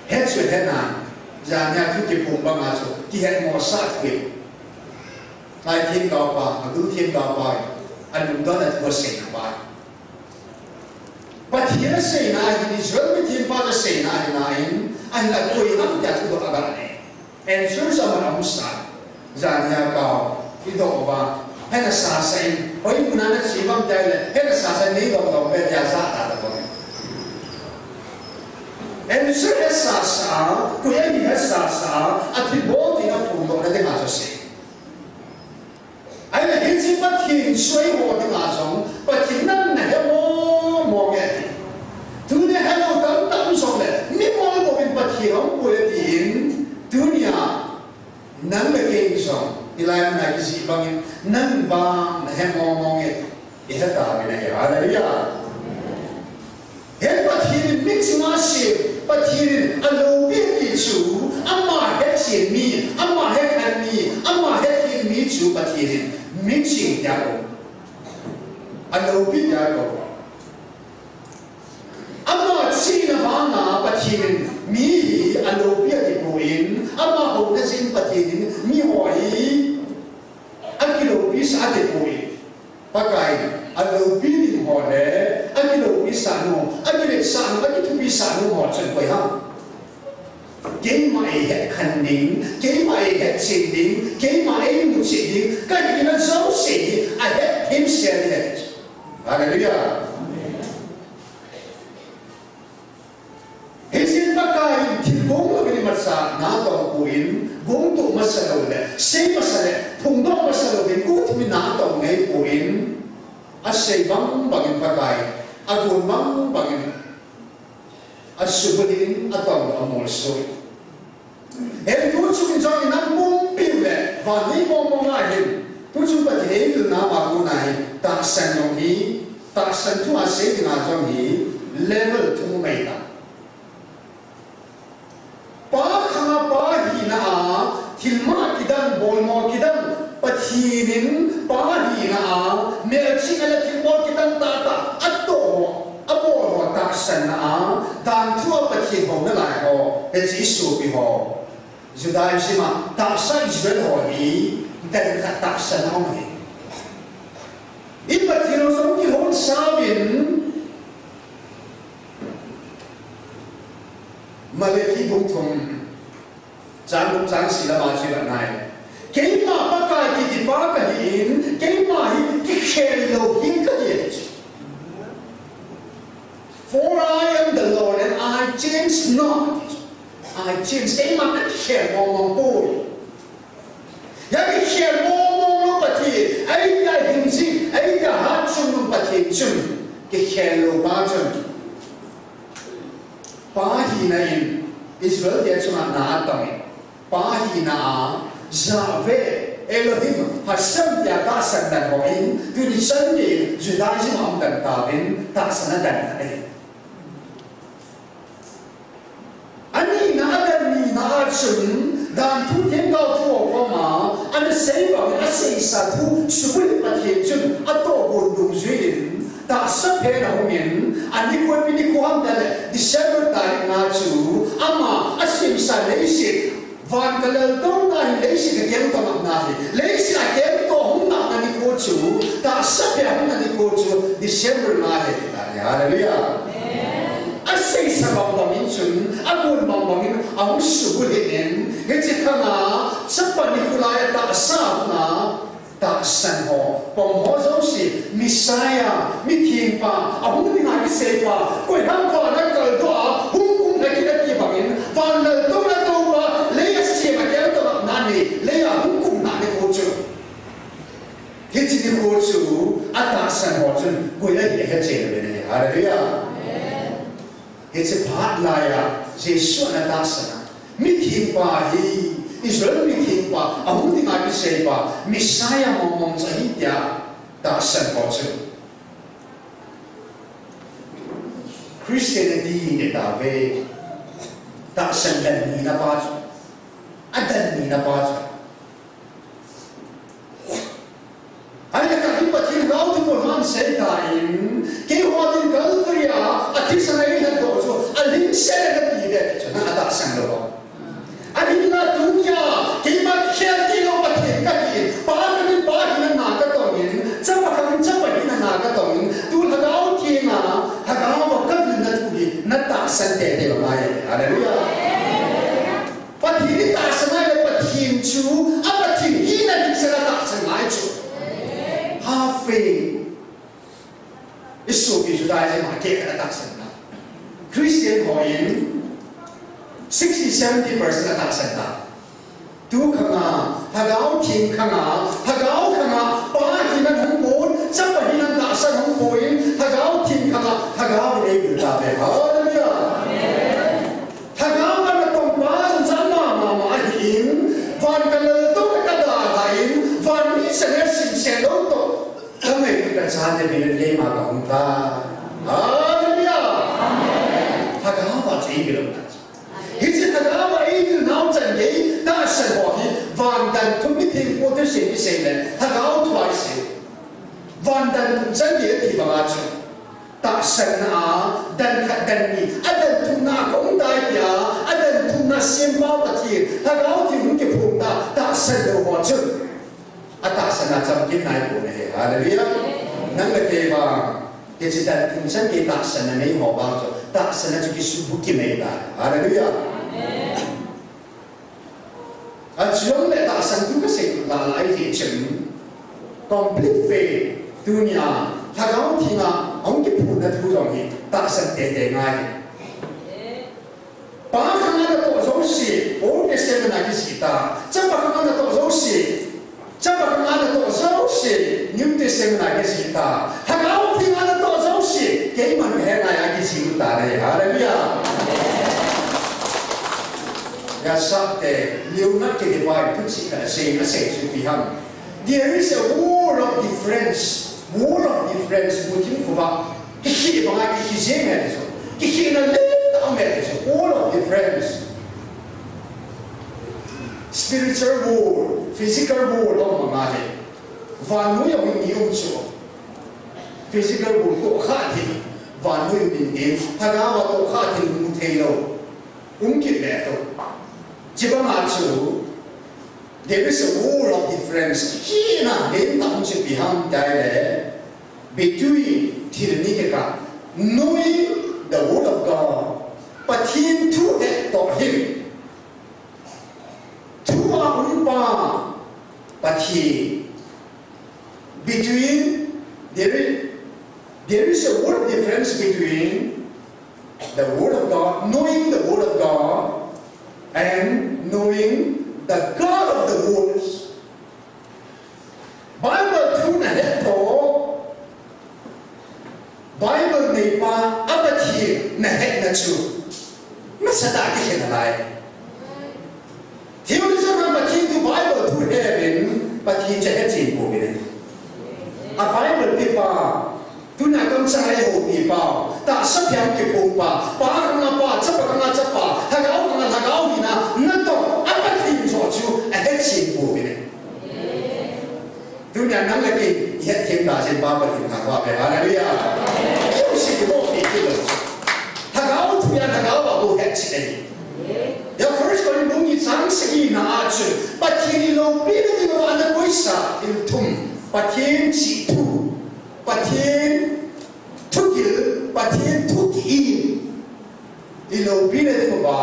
he chu he nan, janhia thu kiphong banga chu kihetmosah thei. Lai themgaopa, agul themgaopa, alungdon a thu aseina pa. Pathen aseina ahin, Israel mithengpa aseina ahin, ahin, ahinla koiham tia thudoh a gah ne. Answer chu aman ahung sa. Janhia kao, idoh uva, he nasasa in, hoi muna nache uvem tile, he nasasa in neidoh doh uve tia ja ta tapon. Answer he sasa a, koi ahi he sasa a, athilbol tina phongdohna dinga chu asei. Ahile hiche Pathen chu eiho dinga jong, Pathen nang nahe mong mong e ti. Tuni helou tamtah um jongle, mimol bouvin Pathen aumpoi tin, tunia nang le kei jong, hilai muna kijih bangin, nang vang nahe mong mong e ti, ihet tauvin ahi. Hallelujah. Hiche Pathen in miching asem, Pathen in aloupi ati chu, ama hechen mi, ama hekhen mi, ama hethem mi chu Pathen in miching tia akou. Aloupi tia akou. Ama chihna vanga Pathen in mi hi aloupi atipoi, ama houna jeh in Pathen in miho hi akiloupisa atipoi. Pakai in aloupi ding ho le, akiloupisah nu, akiletsah nu, akithupisah nu ho chun koi ham? Keima eihet khen ding, keima eihet chen ding, keima eimu cheh ding, kahina jouse hi ahet themsel ding ahi. Hallelujah. Hijeh in Pakai in thil gong louvin imacha natong poi, gongtoh masa lou le, sei masa le, phongdoh masa louvin, guhthim in natong ngai poi, asei bang bangin Pakai, agon bang bangin, Asubulin atong amolso. Hiche tuchung in jong inam pumpi le, vannoi mong mong a hin, tuchung Pathen in eina ma kona hi, tahsan jong hi, tahsan thu asei dinga jong hi, level thum ahi tai. Pa khanga pa hina a, thilma kidang, bolmo kidang, Pathen in pa hina a, melchihna le thilbol kidang tahtah, atoh ho, abol ho tahsanna a, danthu a Pathen houna lai ho, hiche i sopi ho. Judaism a tahsa Israel ho hi, dan khat tahsanna aum hi. I Pathen ho jong kilhon sauvin, Malachi bung thum, chang gup chang sagi lama chu ivet nai. Keima Pakai kiti pa kahin, keima hi kikhel lou hi kahi. For I am the Lord and I change not. I change. Keima kakikhel mong mong poi. Hiche kikhel mong mong lou Pathen, ahi tia hingjing, ahi tia hatchungnung Pathen chun, kikhel lou pa chun. Pa hina in Israel te chunga na atong in, pa hina a, Yahweh, Elohim, Hashem tia tahsan dan ho in, tuni chan gei in, Judaism a um dan tauvin, tahsan a dan khat ahi. Anina, adan nina a chun, danthu themgao thu ho koma, ana sei bang, aseisa thu, subulin Pathen chun, atoh gon dungjui in, tahsa phen ahung in, anikho ipi nikho ham tile, December tarik nga chu, ama, asemsa leiset, van kaleltouna hi, leiset akengtoh ngapna hi, leiset akengtoh hung ngapna nikho chu, tahsa phen ahung na nikho chu, December nga hi, ti tai, hallelujah. Aseisa bang bang in chun, agon bang bang in, ahung subulin, hiche khanga, chapa nikho lai a tahsa hung a, tahsan ho, pom ho jouse, Messiah, mithengpa, ahung dinga kiseipa, koiham vana kaldoh a, hung kumna kit ati bang in, van laltouna toupa, lei asem akengtoh ngapna ni, lei a hung kumna nikho chu. Hiche nikho chu, atahsan ho chun, koi ahi ahe chen uvin ahi. Hallelujah. Hiche phat laiya, Jesu ana tahsan a. Mithengpa hi, Israel mithengpa, ahung dinga kiseipa, Messiah mong mong chu ahi tia, tahsan ho chu. Christianity hi nge tave, tahsan dan nina pa chu. Adan nina pa chu. Ahile kati Pathen gao thu bol han sei tan, keiho din Calvary a, athisan a eilhatdoh chu, alhingset e kati ve, chu na atahsan lou. Ahinla tunia, keima khel tilou Pathen kahi, pa kahi, pa hina a katong in, chapa kahi, chapa hina a katong in, tu Lhagao Theng a, Lhagao va kavil na thu hi, natahsan teitei lou ngai. Hallelujah. Pathen itahsan a le Pathen chu, a Pathen hina ding sela tahsan ngai chu. Halfway. Isopi Judaism a keh khat atahsan na. Christian ho in sixty, seventy percent atahsan na. Tu khanga, Lhagao Theng khanga, Lhagao khanga, pa hina hung pon, chapa hina tahsan hung pon, Lhagao Theng khanga, Lhagao in eivil tave. Hallelujah. Lhagao a natong pa jong jat mama mama ahin, van kaleltouna kadalhan, van mi chang a simsen lou toh, kangailut kachate min in keima kahung tai. Hallelujah. Lhagao a chu eivil lou tai. Hiche Lhagao a eivil nau chan gei, tahsan ho hi, van dan thu mitheng po thusei, thusei le, Lhagao thu a isei. Van dan thu chan gei ati banga chu. Tahsanna a, dan khat dan ni, adan thumna a kaum tai tia, adan thumna sempau Pathen, Lhagao Theng hung kiphong ta, tahsan lou ho chun. Atahsanna chamkim nai pon ahi, hallelujah. Nang le kei vang, hiche dan thum chan gei tahsanna nei ho vang chu, tahsanna chu kisubu kinei tai, hallelujah. Achujongle tahsan thu kasei tah lai jeh chun, complete faith, tunia, Lhagao Theng a, ahung kiphonna thu jong hi, tahsan teitei ngai. Pa khanga natoh jouse, Old Testament a kijih ta, chapa khanga natoh jouse, chapa khanga natoh jouse, New Testament a kijih ta, Lhagao Theng a natoh jouse, keiman kahe ngai a kijih u ta ahi, hallelujah. Yasate, Leonard Kelebai, thuchih khat asei, asei chu ipi ham. There is a wall of difference. Wall of difference, muthim khovah. Kikhe banga kikhe jeng ahi chu. Kikhehna lentah um ahi chu. Wall of difference. Spiritual wall, physical wall, aum banga ahi. Vannoi a hung ni um chu. Physical wall tohkhah thei. Vannoi a hung ni. Lhagao a tohkhah thei mu thei lou. Um kit le to. Chibanga chu, there is a wall of difference. Kikhe na, lentah um chu ipi ham itile, between, thil ni kikah, knowing the word of God. Pathen thu het toh hin. Thu a um pa, Pathen. Between, there is, there is a word difference between the word of God, knowing the word of God, and knowing the God of the words. Bible thu nahet toh, Bible neipa a Pathen nahetna chu nasatah a kikhen nalai. Theologian hon Pathen thu Bible thu he uvin, Pathen chu ahechen pouvin ahi. A Bible pepa, tuna kamchang a eihoupi pa, tahsa pia kiphong pa, Pa khang a Pa, Chapa khang a Chapa, Lhagao khang a Lhagao hina, natoh a Pathen joh chu ahechen pouvin ahi. Tunia nang le kei, ihet them ta jin pa Pathen thangvah ve. Hallelujah. Kei u si ki bo pi ki lo. Lhagao thu a Lhagao a bou het cheh ahi. Ya First Corinthians bung ni chang sagi na a chun, Pathen iloupina dinga ana koisa thil thum. Pathen chih thu. Pathen thugil, Pathen thu ki-im. Iloupina dinga,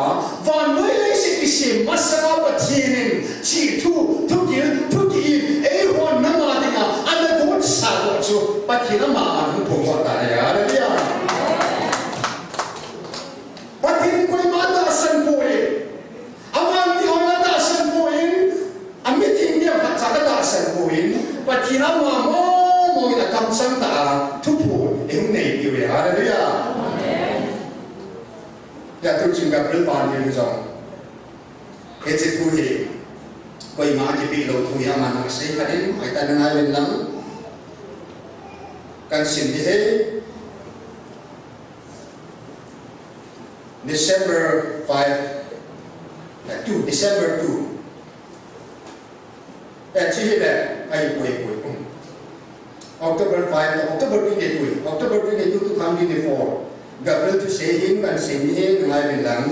vannoi leiset kisem masanga Pathen in chih thu, thugil, thu ki-im, eihon ama dinga ana gonsah u chu Pathen ama a hung phongdoh ta ahi. Hallelujah. Pathen koima tahsan poi. Avantil hon atahsan poi, amithengte khatcha atahsan poi, Pathen ama momo in akamchang tah a thuphon eihung nei diu ahi. Hallelujah. Hia tuchun Gabriel vantil jong, hiche thu hi koima kipeh lou thu hi aman asei khat in, ahi tan ngai uvin lang. Kahin sim ding ahi. December five, eh, two, December two. Eh, chi hi le, ai, poi, poi, poi. October five, October twenty-two, October twenty-two, two thousand twenty-four. Gabriel thusei hin kahin sim ding ahi, ngai uvin lang.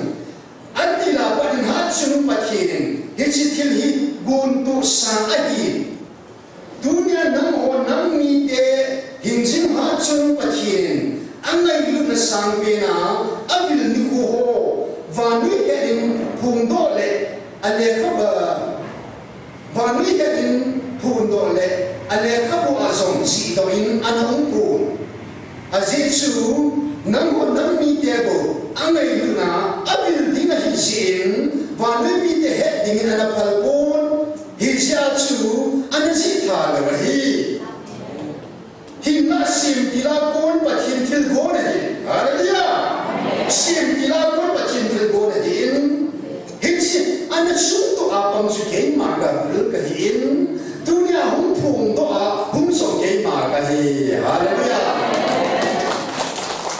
Atila Pathen hatchungnung Pathen in, hiche thil hi gontohsa ahi. Tunia nangho nangmite hingjing hatchungnung Pathen in angailutna sangpen a avil nikho ho vannoi het in phongdoh le alekha, vannoi het in phongdoh le alekhabu a jong chihdoh in ana um pon. Ajeh chu, nangho nangmite bou angailutna avil ding ahi jeh in, vannoi mite het dingin ana phal pon, hijeh a chu ana jih tha lou ahi. Hinla semtil a kon Pathen thilgon ahi. Hallelujah! Semtil a kon Pathen thilgon ahi in, hiche ana sumtoh a pang chu keima Gabriel kahi in, tunia hung phongdoh a hung jong keima kahi. Hallelujah!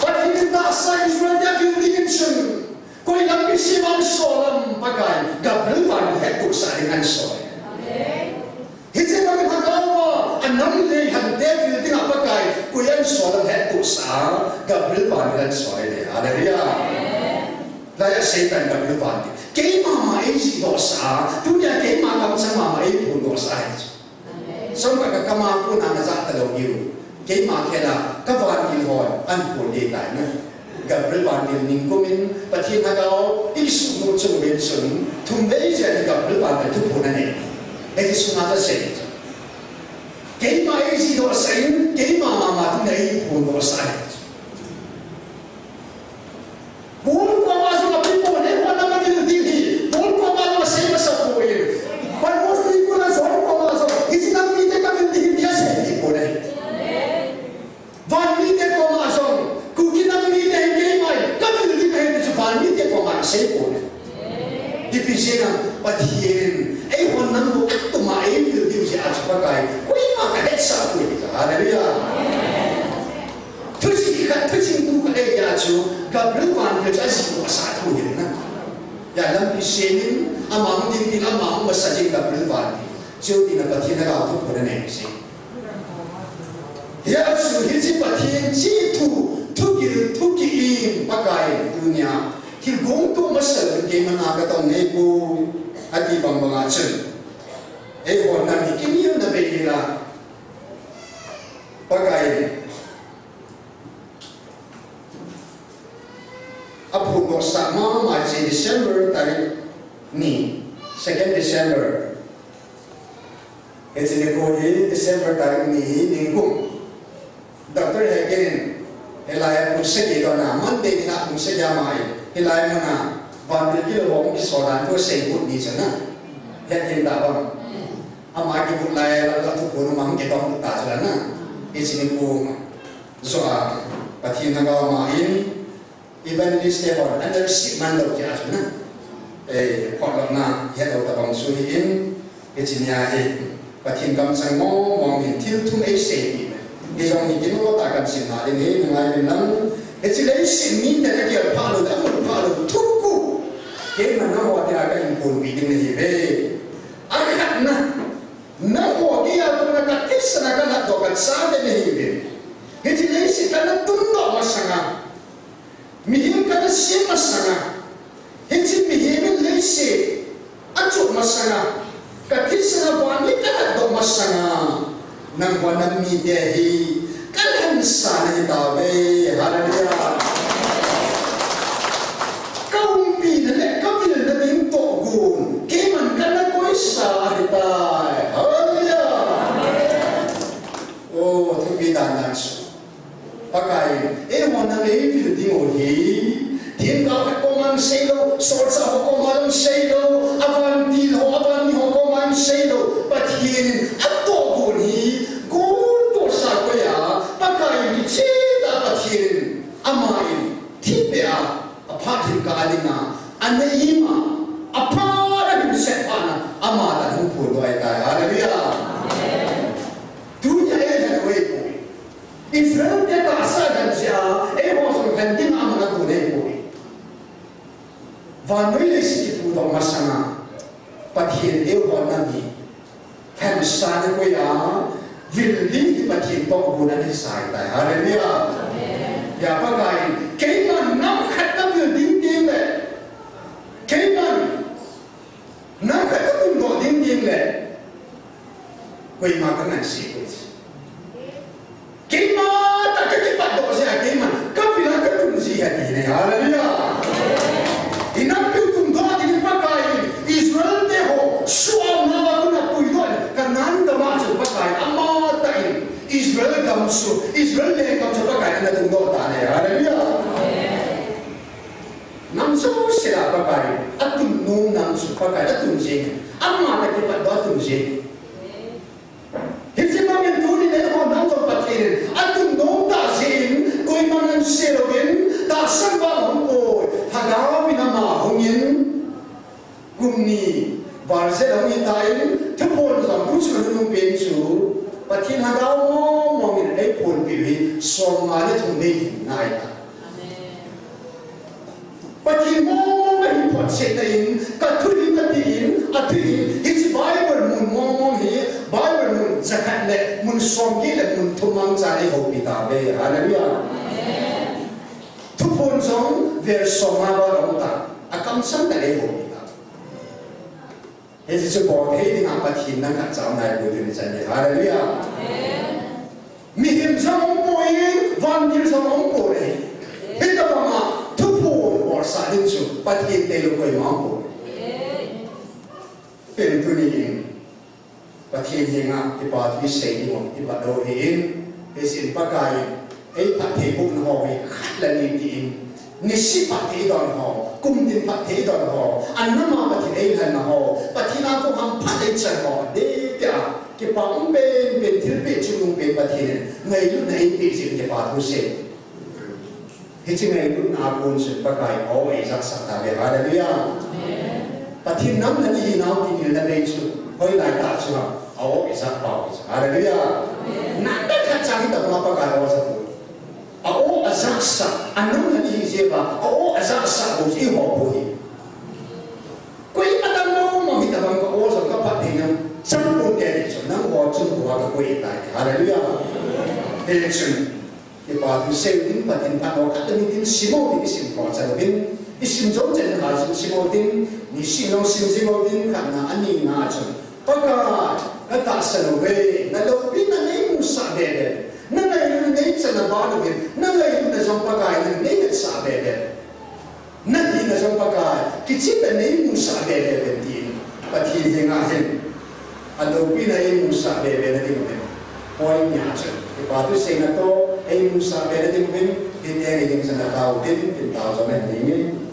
Pathen in tahsa Israel te avil dingin chun, koi lampi sema ana sol ham, Pakai, Gabriel vantil hettohsah ding ana sol. Hiche lam Lhagao a, anam le lhante vil dinga Pakai, koi ana sol ham hettohsah, Gabriel vantil ana sol ahi. Hallelujah. Laiya Satan Gabriel vantil. Keima mama eijihdohsah, tunia keima kamchang mama eiphondohsah ahi. Song ka, ka, kama kona najah talou diu. Keima khela, kavantil hon, ana phon ding tai na. Gabriel vantil ningkum in, Pathen Lhagao, eisuhmil chung uvin chun, thum vei jen Gabriel vantil thuphon anei. Hiche sunga kasei. Keima eijihdohsah in, keima mama tunia eiphondohsah ahi. Paul koma jong api pon, eiho nam avil ding hi. Paul koma jong asei masa poi. Patmos tui kona John koma jong, hiche nam mite kavil ding hi asei pon ahi. Van mite koma jong, Kuki nam mite hi keima hi kavil ding ahi ti chu van mite koma asei pon ahi. Ipi jeh a Pathen in eihon nam ho katuma eivil diu jeh a chu Pakai, koima kahetsah poi. Hallelujah. Thuching khat, thuching tu khat eija chu Gabriel vantil chu ajih u asah thou ahi na. Hia lampi semin, ama hung ding ding, ama hung masa ding Gabriel vantil. Chuteng le Pathen lhagao thuphon anei jing. Hia chu hiche Pathen chih thu, thugil, thu ki-im, Pakai tunia thilgong toh masa in keiman a katong nei poi, ati bang bang a chun. Eihon nam hi kingilna bei hila. Pakai aphondoh sah mama chu December tarik ni, second December. Hiche nikho hi December tarik ni hi ningkum. Doctor Hegel in hilai a pung sagi dona, Monday ni a pung sagi a mai, hilai mun a vantil kilou hung kisol dan ko sei put ni chu na. Hegel in tabang. Ama kibut lai la, la thuphon um a hung kidong ta chu la na. Hiche nikho ma. Joa, Pathen lhagao ma in, evangelist te hon, under six man lou jeh a chu na. Eh, phot lou na, het lou tabang chu hi in, hiche nia hi, Pathen kamchang mong mong in, thil thum eisei hi. Hijong hi kino ta kan sim na ding hi, ngai in lang. Hiche leiset mite na gel pha lou, amu pha lou, thuku. Keiman nangho tia kahin ponpi ding nahi ve. Akhatna, nangho tia tuna kathisan a kalhatdoh kachate nahi ve. Hiche leiset kana tundoh masang a, mihem kana sem masang a, hiche mihem in leiset achuh masang a, kathisan a vannoi kalhatdoh masang a, nangho nam mite hi kalhansa nahi tauve. Hallelujah. Kaumpina le kavilna ding tohgon keiman kana koisa ahitai. Hallelujah. Oh, thupi dan dan chu. Pakai, eihon nam eivil ding u hi. Themgao khat koma seilou, solchah ho koma seilou, avantil ho, avanmi ho koma seilou. Pathen in atohgon hi, gon tohsa koi a, Pakai in kicheh a Pathen in, ama in, thipbeh a, aphat thil kah a ding a, ana ima, aphat a hung set phat na, ama tah hung phondoh ahitai. Hallelujah. Tunia eilhen u ahipoi. Israel te tahsa lhen jeh a, eiho jong lhen ding a aman agon ahipoi. Vannoi leiset kipudoh masang a, Pathen eiho nam hi lhensa na koi a, vil ding hi Pathen tohgon ana kisai tai. Hallelujah. Hia Pakai in, keiman nam khat kavil ding teng le, keiman nam khat katundoh ding teng le, koima kangansei poi. Keima tah kakipatdoh jeh a keima, kavil a katun ji ahi ati ne. Hallelujah. Inampiu tundoh dingin Pakai in Israel te ho, suhna a kona puidoh in, Canaan gam a chu Pakai in amatah in, Israel gam chu, Israel lenggam chu Pakai in ana tundoh tan ahi. Hallelujah. Nam jouse a Pakai in atun nom nam chu Pakai in atun jing. Amatah kipatdoh atun jing. Hiche bangin tuni neiho nam jong Pathen in atun nom tah jeh in, koiman ahin sei louvin, tahsan vang ahung poi, Lhagao in ama hungin, kum ni val jeh a hung hitan, thuphon jong tuchung a nanung pen chu, Pathen Lhagao mong mong in eiphonpeh u hi, som nga le thum nei hinna ahitai. Pathen mong mong a hin photchetna in, ka thu hi ati in, ati in, hiche Bible mun mong mong hi, Bible mun jakhat le mun somget le mun thum mangchan eihoupi tauve. Hallelujah. Thuphon jong verse som nga val aum tan, akamchang tah in eihoupi tauve. Hiche chu bol thei dinga Pathen in nang khat cha um naipoi tuni chan hi. Hallelujah. Mihem jong umpoi, vantil jong umpoi. Hitabanga thuphon bolsah ding chu Pathen tailou koima umpoi. Pen tuni in Pathen henga kipa thu isei ding u, ipat lou ahin, hichun Pakai in, ei phatthei bohna ho hi khat le ni tin, nisih phatthei don ho, kum tin phatthei don ho, anama Pathen eilhenna ho, Pathen a kona phat eichan ho, dei tia, kipa um pen pen, thilpeh chungnung pen Pathen in, ngailutna eipeh jeh in kipa thu sei. Hiche ngailutna a kon chun Pakai in eijaksah tauve, hallelujah. Pathen nam nana hinau ti nilna nei chu, hoilai tah chu ham, a-o ijat pau hi chu. Hallelujah. Nang khat cha hi tah ma Pakai a-o ijat pau. A-o ajat sah, anam nana hi jeh a, a-o ajat sah bou chu eiho bou hi. Koima dang mong mong hitabang ka-o jong kaphat thei nang, chang pon te ti chu, nangho chung hoa kakoi tai. Hallelujah. Hichun, Kipa thu sei u tin, Pathen phatna khat le ni tin sim u tin, isim kha chan u tin, isim jou chan kha chu sim u tin, nisih long sim jing u tin, khatna, anina chu, Pakai, natahsan uve, naloupina neimusah bebe, nangailutna neichan nabang uve, nangailutna jong Pakai nang neihetsah bebe. Nahina jong Pakai, kicheh tah neimusah bebe tin, Pathen henga hin, aloupina eimusah bebe na ding uvin. Point nia chu, kipa thu seina toh, eimusah bebe na ding uvin, hiti a ngai ding chan a tao tin, tin tao jong na ding in.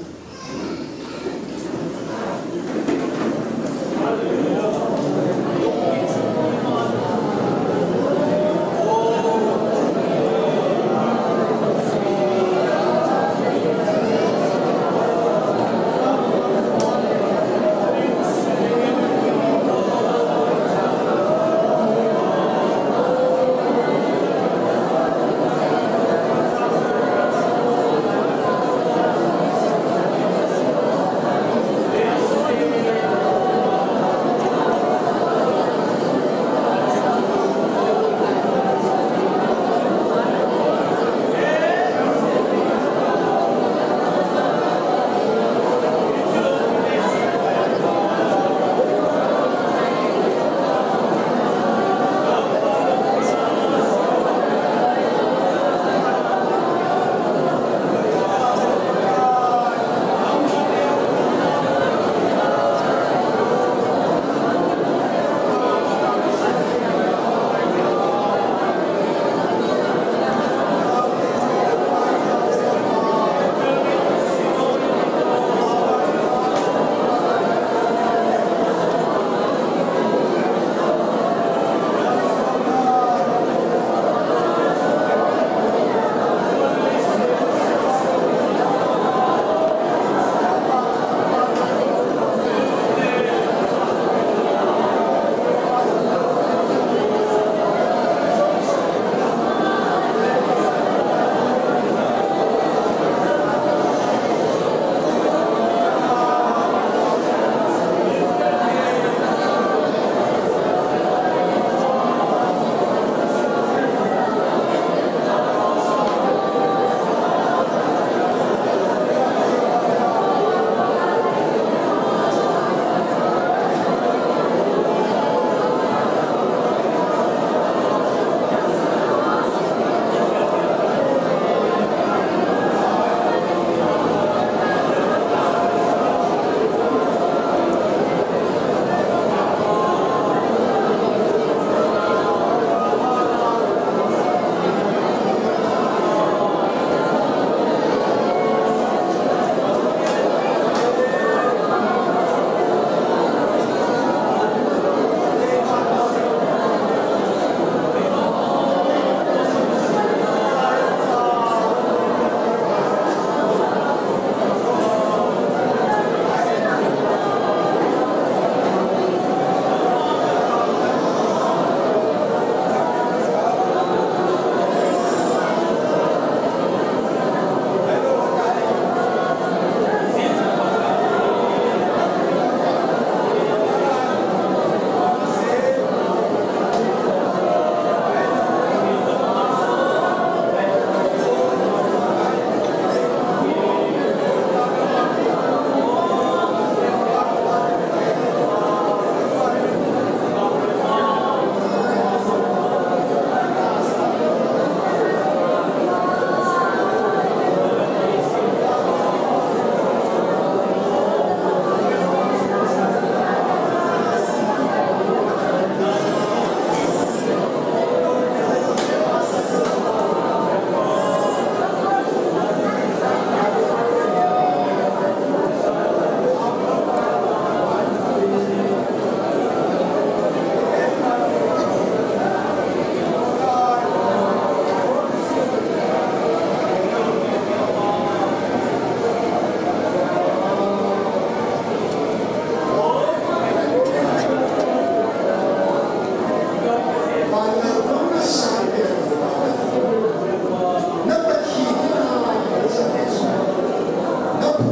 Nang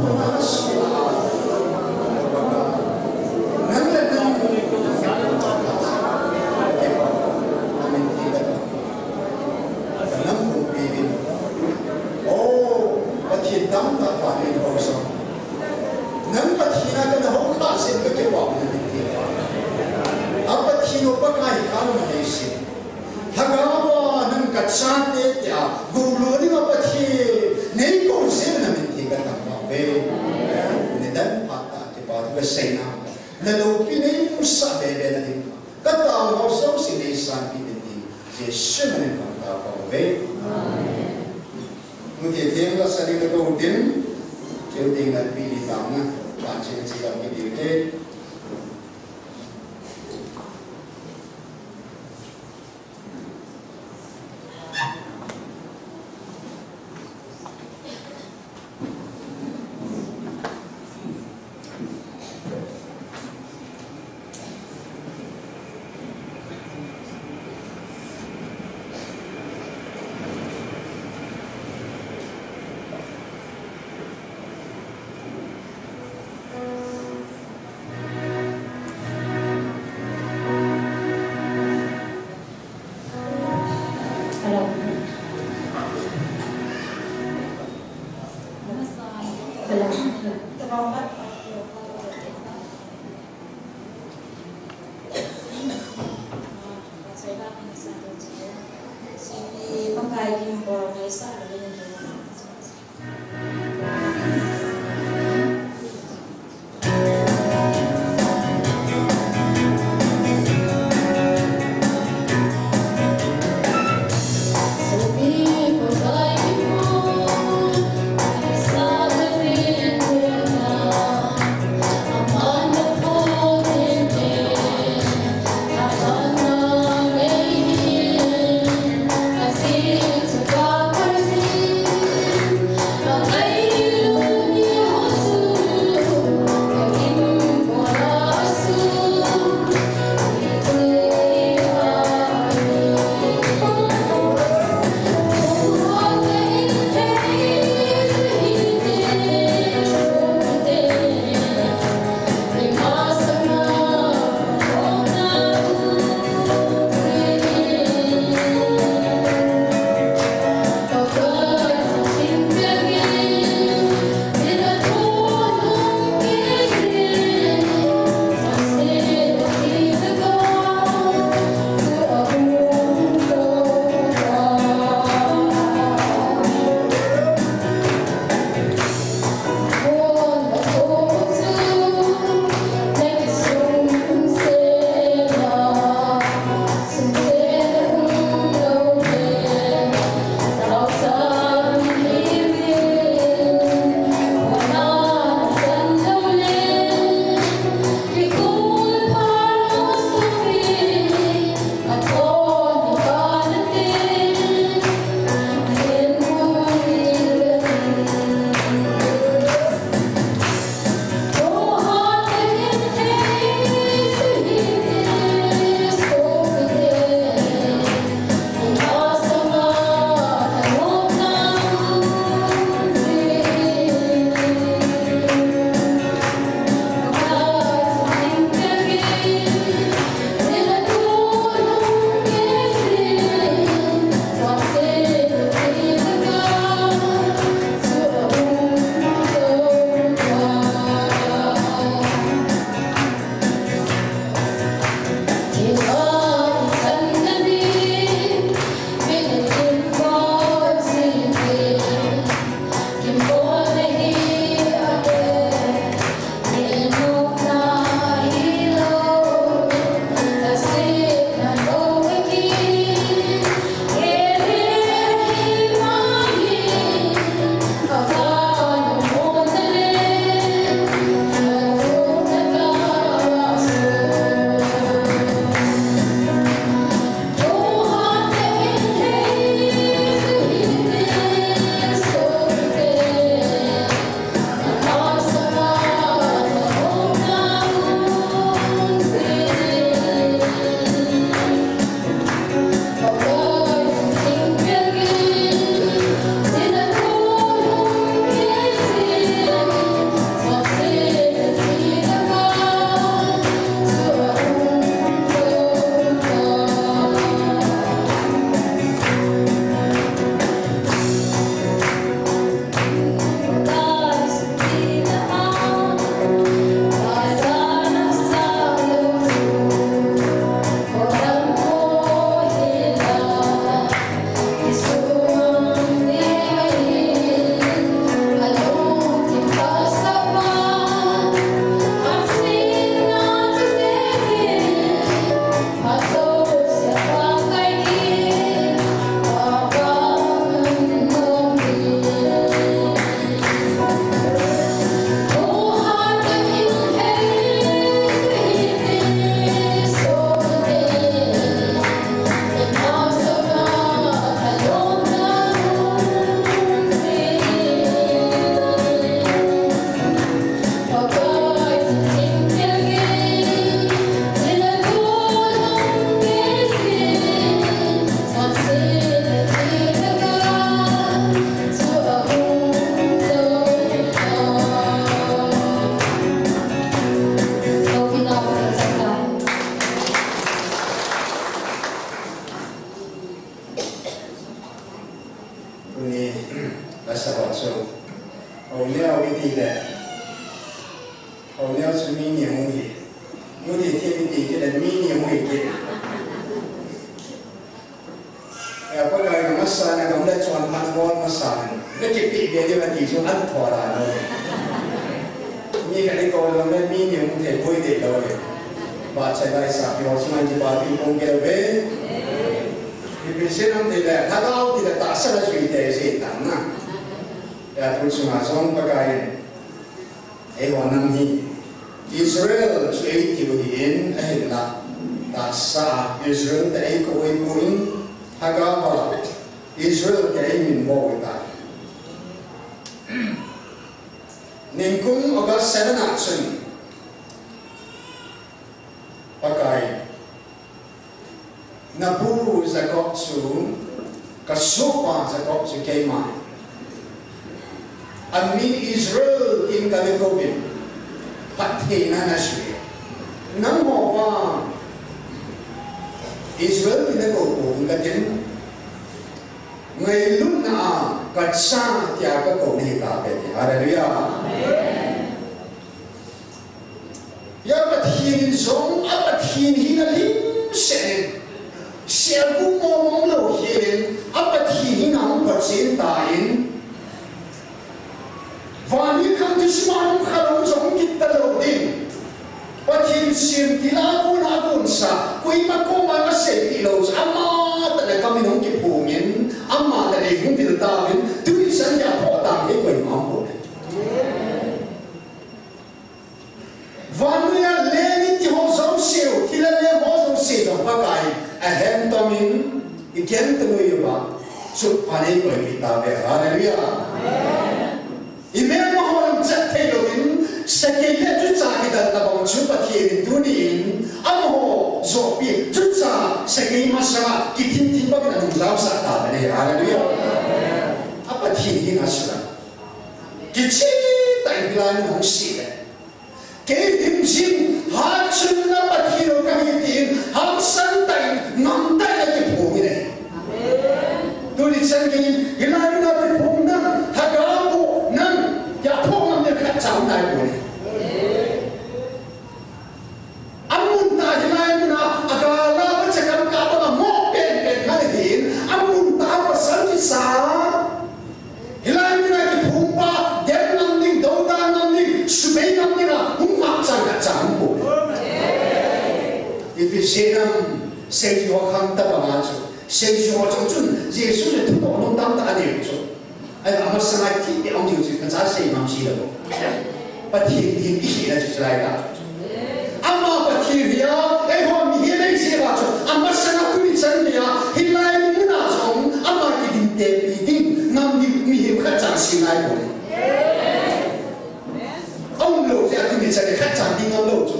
le nang, nang hung pi in. Oh, Pathen dang ta pa ni ho sa. Nang Pathen a kana ho kha sin ka ke wa na ni ti. A Pathen o pa kai ka na ni sin. Lhagao a nang ka chate tia, gulu ni ma Pathen, nei ko jeng na min thei ka tam ba ve. Ni dan phat ta kipa thu ka sei na. Na loupi nei musa be be na ding. Ka tao hao sau si nei san pi din ding. Jesu na min phat ta ba ve. Mu te te la sa ding ka ko din. Keu ding na pi ni tam na. Pan chen chi lam ki ding te. Chu mi ni hung hi. Nu ni thei mi ti kit le mi ni hung hi kit. Ya, Pakai na masa na gam le chuan man bol masa na. Be ki pi be di ba ti chu an tho ra lo. Mi ka ni ko lo le mi ni hung thei boi de lo le. Ba chai lai sa pi ho chu man ki ba ti kong ke lo be. Ki pi se nam te le, tha dau ti le ta sa la sui te se ta na. Ya, tu chu ma song Pakai. Eiho nam hi Israel chu eitiu ahin, ahinla tahsa a Israel te eikou u ahin, Haggadah a Israel te eiminvo u ahitai. Ningkum August seven a chun Pakai, na pu Jacob chu, ka sohpa Jacob chu keima ahi. Amin Israel tin ka ve uvin, phattheina na sui. Nangho pa Israel tin na kou kou uvin ka tin, ngailutna a ka cha tia ka kou na hi ka ve. Hallelujah. Amen. Ya Pathen in jong a Pathen hina lim seh in, sel kum mong mong lou hi in, a Pathen hina hung pha chen ta in, vani khang thusim a hung kha lou jong kit ta lou ding. Pathen sem til a kon a kon sa, koima koma na sei ti lou chu, ama tah le kam in hung kiphong in, ama tah le hung vil ta uvin, tuni chan gei a phoh tang kei koima um poi. Vannoi a leng in ti ho jouse u, thil a leng ho jouse u jong Pakai a hemtong in, i keng tong uva, sut pha nei koi kit tauve. Hallelujah. I melma ho lam chat thei louvin, sakei le chucha kidalna bang chu Pathen in tuni in, amaho jopi, chucha sakei masanga kithim thim bangin anung jaosah tauve. Hallelujah. A Pathen hina sula. Kicheh tah in hilai mun hung sih le. Kei himjin, hatchungnung Pathen u kahi tin, hangsan tah in, ngam tah in akiphong in ahi. Tuni chan gei, hilai mun a kiphong nang, thagau boh nang, tia phong ngam ding khat cha um nai poi. Amun tah hilai mun a, agal a, pachakam kah banga mo pen pen ngal ahin, amun tah a pasal kisa. Hilai mun a kiphong pa, dem ngam ding, dodan ngam ding, subei ngam ding a, hung ngap chan khat cha um poi. Ipi jeh ham, seijui ho khang tah banga chu. Seijui ho chun chun, Jesu le thudoh nom tamtah anei u chu. Ahi, amasanga thil te aum jiu chu, kacha sei ngam si lou. Pathen in kikhehna chu chulai tah chu. Ama Pathen hi a, eiho mihem eiji a chu, amasanga tuni chan gei a, hilai mun a jong, ama kiding tepi ding, ngam ding mihem khat cha sem nai poi. Aum lou jeh a tuni chan gei khat cha ding ngam lou chu.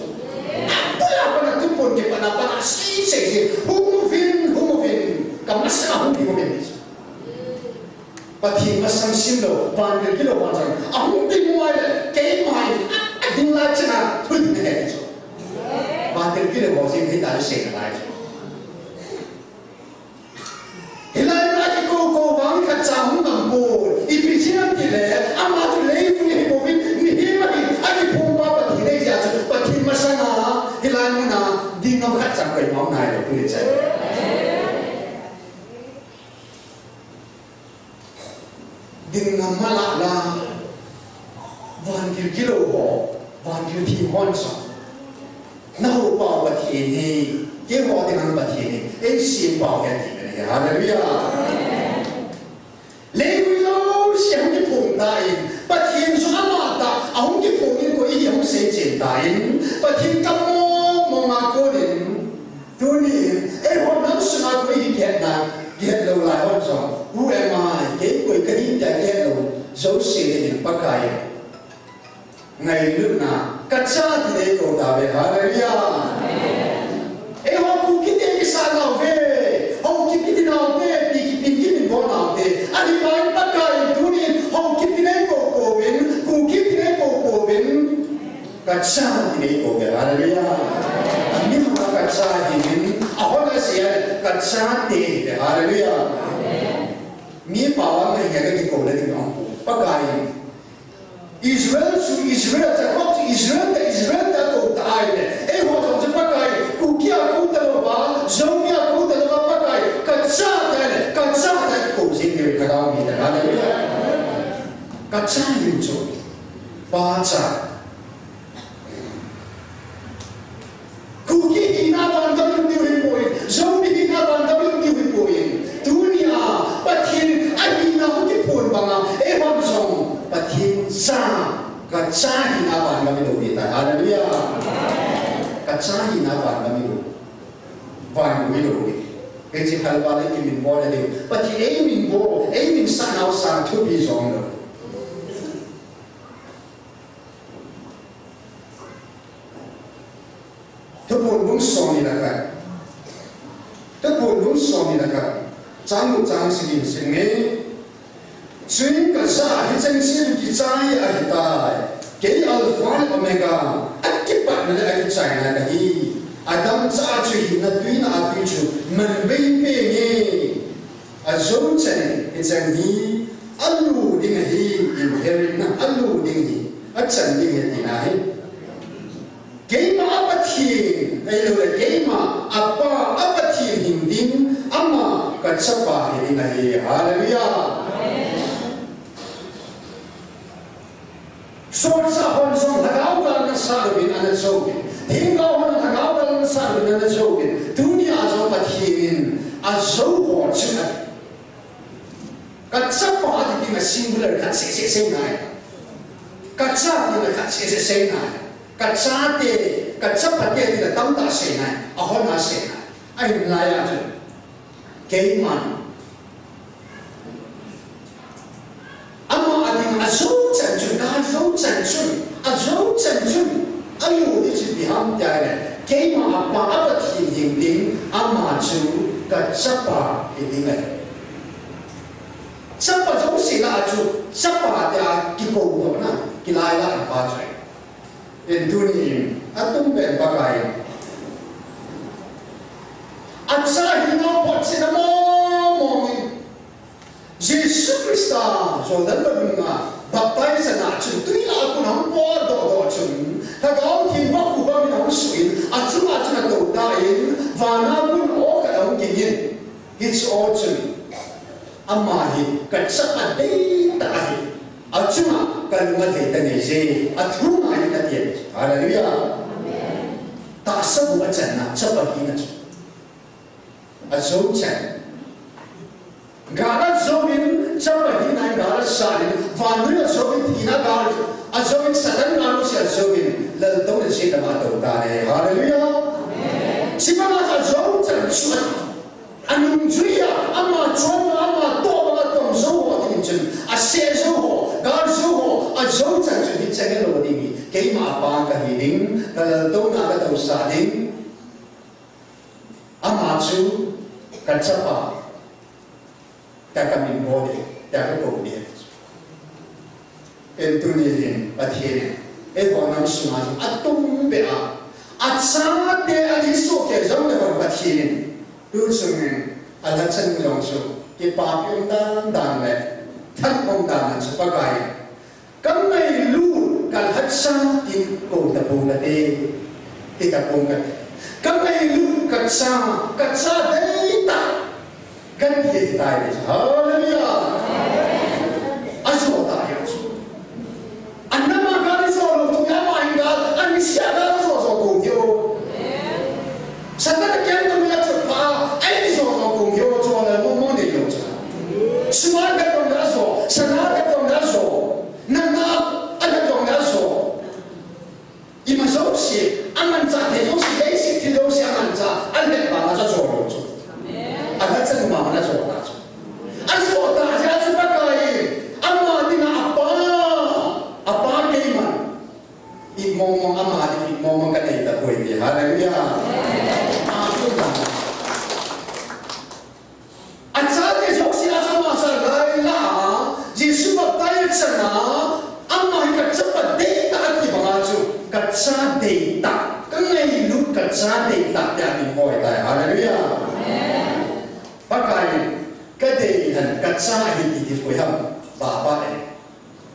Apoi a pat a tu pon kipat a pat a sei sei sei. Hung uvin, hung uvin. Ka masanga hung ding uvin. Pathen masang sim lou, vantil kilou vang jong. Ahung ding ngai le, keima hi, a, ading lai chan a, thun ne he chu. Vantil kilou vang jong, hita le sei nalai chu. Hilai mun a kikou kou vang khat cha hung ngam poi. Ipi jeh ham tile, ama chu leivui ahi bouvin, mihem ahi, akiphong pa Pathen ahi jeh a chu, Pathen masanga, hilai mun a, ding ngam khat cha koima um nai lou, tuni chan. Ding ngam mala la, vantil kilou ho, vantil thim hon sa. Na houpa u Pathen hi, keiho ding a Pathen hi, eisem pa u ahi ti ahi. Hallelujah. Leivui jouse hung kiphong tan, Pathen jong ama tah, ahung kiphong in koi hi hung seichen tan, Pathen kam mong mong a konin, tuni, eiho nam sunga koi hi kihetna, kihet lou lai hon jong, who am I, kei koi kahi tia kihet lou, jouse dingin Pakai. Ngailutna, kacha tin eikou tauve, hallelujah. Eiho Kuki te kisah nauve, Haokip kiti naute, pi kipin kiminvo naute, ahivangin Pakai tunin, Haokip tin eikou pouvin, Kuki tin eikou pouvin. Kacha tin eikou ve, hallelujah. Mihem a kacha dingin, ahon a sia, kacha te ve, hallelujah. Mi pao a ngai ngai ka kikouna ding a um poi. Pakai in. Israel chu Israel, Jacob chu Israel te, Israel Ka cha hin chu, pa cha. Kuki hina vangam in tiu hipoi, Zomi hina vangam in tiu hipoi. Tunia Pathen ahina hung kiphong banga, eihon jong Pathen cha, ka cha hina vangam in tiu hita. Hallelujah. Ka cha hina vangam in tiu. Vangam in tiu. Kei chi khalval in kimin bol le ding. Pathen eimin bol, eimin sah nau sang thupi jong lou. Thuphon bung som ni le khat. Thuphon bung som ni le khat. Chang gup chang sagi sim nge. Chuin ka cha hi chengse kichai ahitai. Kei Alpha le Omega, akipatna le akichaina kahi. Adam cha chu hina tuina a tui chu man bei penge. Ajou chan in hicheng hi alu ding ahi, inherit na alu ding hi, achan ding ahi tina ahi. Keima a Pathen, ahilouleh keima a Pa a Pathen hing ding, ama ka chapa hi ding ahi. Hallelujah. Solchah hon jong lhagao gal ana sah uvin ana jouvin. Themgao hon lhagao gal ana sah uvin ana jouvin. Tunia jong Pathen in ajou ho chu ahi. Ka chapa ati ding a singular khat seh seh sei nai. Ka cha tina khat seh seh sei nai. Ka chate, ka chapate tina tamtah sei nai. Ahon a sei nai. Ahin lai a chu. Keiman. Ama ading ajou chan chun, ka jou chan chun, ajou chan chun. Alu ding chu ipi ham tia le. Keima a Pa a Pathen hing ding, ama chu ka chapa hi ding ahi. Chapa jouse lah a chu, chapa tia kikou dohna, kilai lah a pa chu. Hin tunin, atumbeh in Pakai in. Acha hinau phatchena mong mong in. Jesu Christa, Jordan vadung a, baptize ana chun, tui lah a kon ahung potdoh doh chun, Lhagao Theng vakhu bangin ahung suh in, achunga chun atou tan, vana kon aw khat ahung ging in. Hiche aw chun, ama hi ka chapa deitah ahi, achunga kalung alhai tange, athu ngai in ati. Hallelujah. Tahsa bu achanna, chapa hina chu. Ajou chan. Gal ajouvin, chapa hina gal asat in, vannoi ajouvin, thina gal ajouvin, Satan gal u se ajouvin, laltouna chetna a atou tan ahi. Hallelujah. Chibanga ajou chan chu. Anungjui a, ama chon a, ama toh banga tong jou ho ding chun, aseh jou ho, gal jou ho, ajou chan chun hicheng hilou ding hi, keima a Pa kahi ding, ka laltouna katousah ding. Ama chu ka chapa, tia kamin bol ding, tia kakou ding. Hin tuni hin Pathen in, eiho nam sunga jong atumbeh a, achate ana sohkei jongle hon Pathen in, tu chungin alhachan jong chu, kipapi um dan dan le, thanom dan dan chu Pakai in, ka ngailut ka lhacha tin kou tapou kate, ti tapou kate. Ka ngailut ka cha, ka cha deitah. Kati ahitai. Hallelujah. Ajo tah ahi chu. Anama gal ajo lou thei, ama hin gal, anisia gal ajo jo kou thei. Satan a keng tah a chotpha, ahi jo jo kou thei, jo le mo mo nei lou cha. Sum a gat jong ajo, sana gat jong ajo, natna a gat jong ajo. Ima jouse, amanchah thei jouse, leiset thil jouse amanchah, alhep banga chu ajo lou chu. Alhachan banga ajo ta chu. Ajo ta jeh a chu Pakai, ama dinga apa, apa keiman. Ipmong mong ama ding, ipmong mong kanei tapoi ti. Hallelujah. Amen. Achate jouse a chu ama cha lai lah a, Jesu baptize chan a, ama hi ka chapa deitah ati banga chu, ka cha deitah, ka ngailut ka cha deitah tia min hoi tai. Hallelujah. Pakai in, ka deihen, ka cha ahi ti thil koi ham, ba ba e.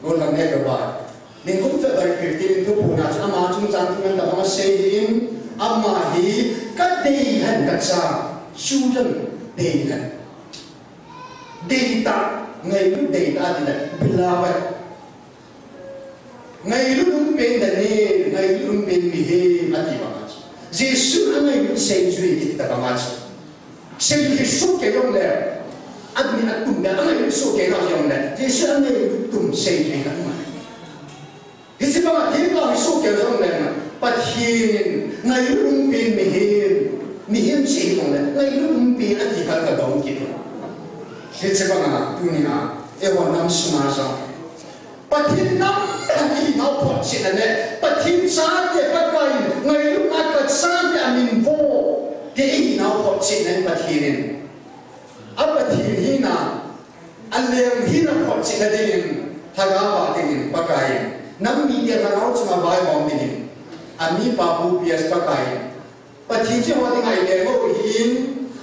Gollhang neh kaba. Nikum February fifteen in thuphon a chun ama chungchang thu ngen tabang asei in, ama hi ka deihen ka cha, children deihen. Deitah, ngailut deitah ati le, beloved. Ngailut umpen Daniel, ngailut umpen mihem ati banga chu, Jesu angailut seijui kiti tabanga chu, seijui hi sohkei jongle, amin atum le angailut sohkei na jongle, Jesu angailut tum seijui na um ahi. Hiche banga themgao hi sohkei jongle, Pathen in ngailut umpen mihem, mihem sei jongle ngailut umpen ati kha kadong kit. Hiche banga tunia eiho nam sunga jong Pathen nam ihinau photchetna le Pathen chate, Pakai in ngailutna, kachate amin vo te ihinau photchetna in Pathen in, a Pathen hina, aleng hina photchetna dingin, lhagao a dingin Pakai in, nam mite lhagao chunga vaihom dingin, amipa Pu P S Pakai in Pathen chu eiho dinga ileng u ahin,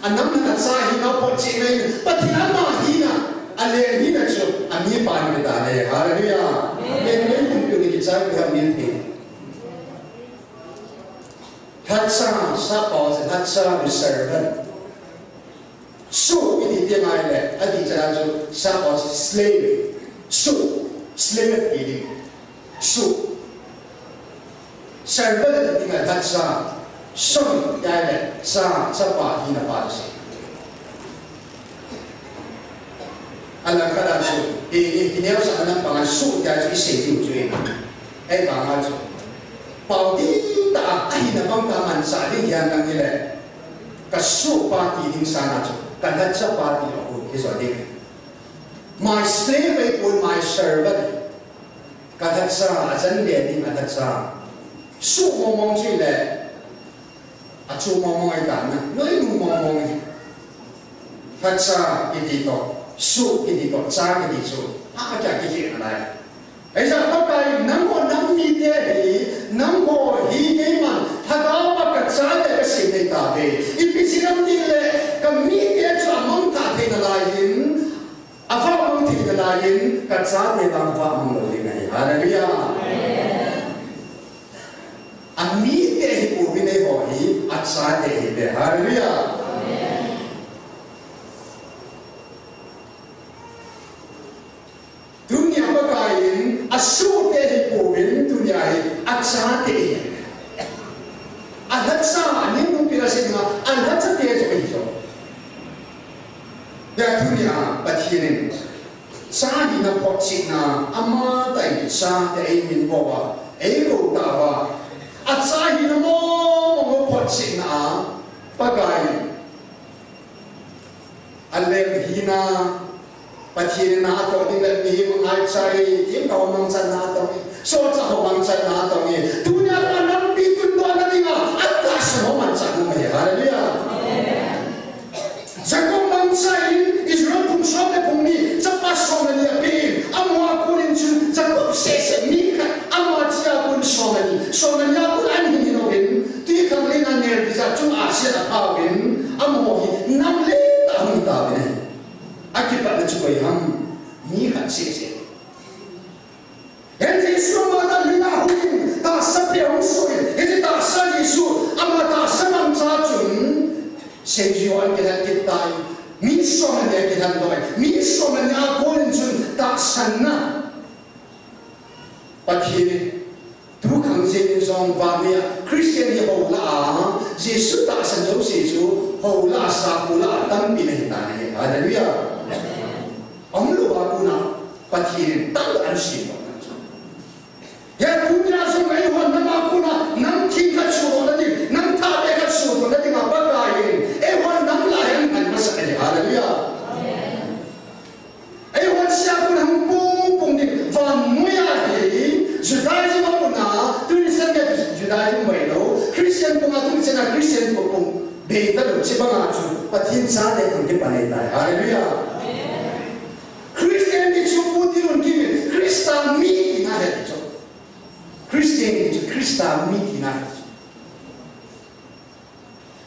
anam le acha hina photchetna in, Pathen ama hina, aleng hina chu amipa in pe tai. Hallelujah. Amen. Amen. Amen. Amen. Lhacha, sap pao chu lhacha, the servant. Sou iti teng ahile, adih chan a chu, sap pao chu slave. Sou, slave iti. Sou. Servant iti teng a lhacha. Sou iti ahile, cha, chapa hina pa chu. Alangkhat a chu, i, i, i neosahna panga sou tia chu isei diu chu ahi. Ahivanga chu, pao ding tah a, ahina bang tah a manchah ding hihen lang hile, ka sou pa ti ding sanga chu, ka lhacha pa ti lou hi jo ding. My slave ahipoi, my servant. Ka lhacha, achan le ding a lhacha. Sou mong mong chu le, achu mong mong ahi tan na, noinu mong mong ahi. Lhacha kiti toh, sou kiti toh, cha kiti chu, akikhen nalai. Ahijeh a Pakai, nangho nam mite hi, nangho hi keiman, lhagao a kachate kasem nei tauve. Ipi jeh ham itile, ka mite chu amangthah thei nalai in, avahmang thei nalai in, kachate vang vahmang lou ding ahi. Hallelujah. Amite hi pouvin eiho hi, achate ahiuve. Hallelujah. Tunia Pakai in, asoute hi pouvin, tunia hi, achate ahi. Alhacha, aning nung pila sina, alhachate chu ahi jo. Hia tunia Pathen in, cha hina photchetna, amatah in chate eimin vo uva, eikou tauva. Acha hina mong mong photchetna a, Pakai in, aleng hina, Pathen in na atoh ding le mihem angaichai, themgao mangchan na atoh e, solchah ho mangchan na atoh e. Tunia anampi tundohna dinga, atahsan ho mangchan na ahi. Hallelujah. Jacob mangcha in, Israel phung som le phung ni, chapa som le ni apen, amaho a konin chun, Jacob seh seh mi khat, ama chia kon som le ni, som le ni a kon ahin hin uvin, twikhanglen a neldi jat chunga aset aphauvin, amaho hi nam lentah ahung tauvin ahi. Akipatna chu koi ham, mi khat seh seh. Hiche Jesu ama dalhina hungin, tahsa peh ahung soh in, hiche tahsa Jesu, ama tahsa mangcha chun, seijui ho ahin kilhen kit tai, mi som le ni ahin kilhen loi, mi som le ni a konin chun tahsanna. Pathen in, tukhang jeng in jong vannoi a, Christian hi holah a, Jesu tahsan jouse chu, holah a, sakholah a, tampi nahi tan ahi. Hallelujah. Aumlou a kona, Pathen in tamtah ahin sem. Hia tunia jong eiho nam a kona, nam theng khat sodohna ding, nam thahbeh khat sodohna dinga Pakai in, eiho nam lah a ahin pan masa ahi. Hallelujah. Eiho sia kon hung pung pung ding, vannoi a hi, Judaism a kona, tuni chan gei Judaism mai lou, Christian kona, tuni chan a Christian kona pung, bei talou, hiche banga chu, Pathen chate hung kipan ahitai. Hallelujah. Christian ti chu Pu Tinunkim in, Christa mi tina ahi chu. Christian ti chu, Christa mi tina ahi chu.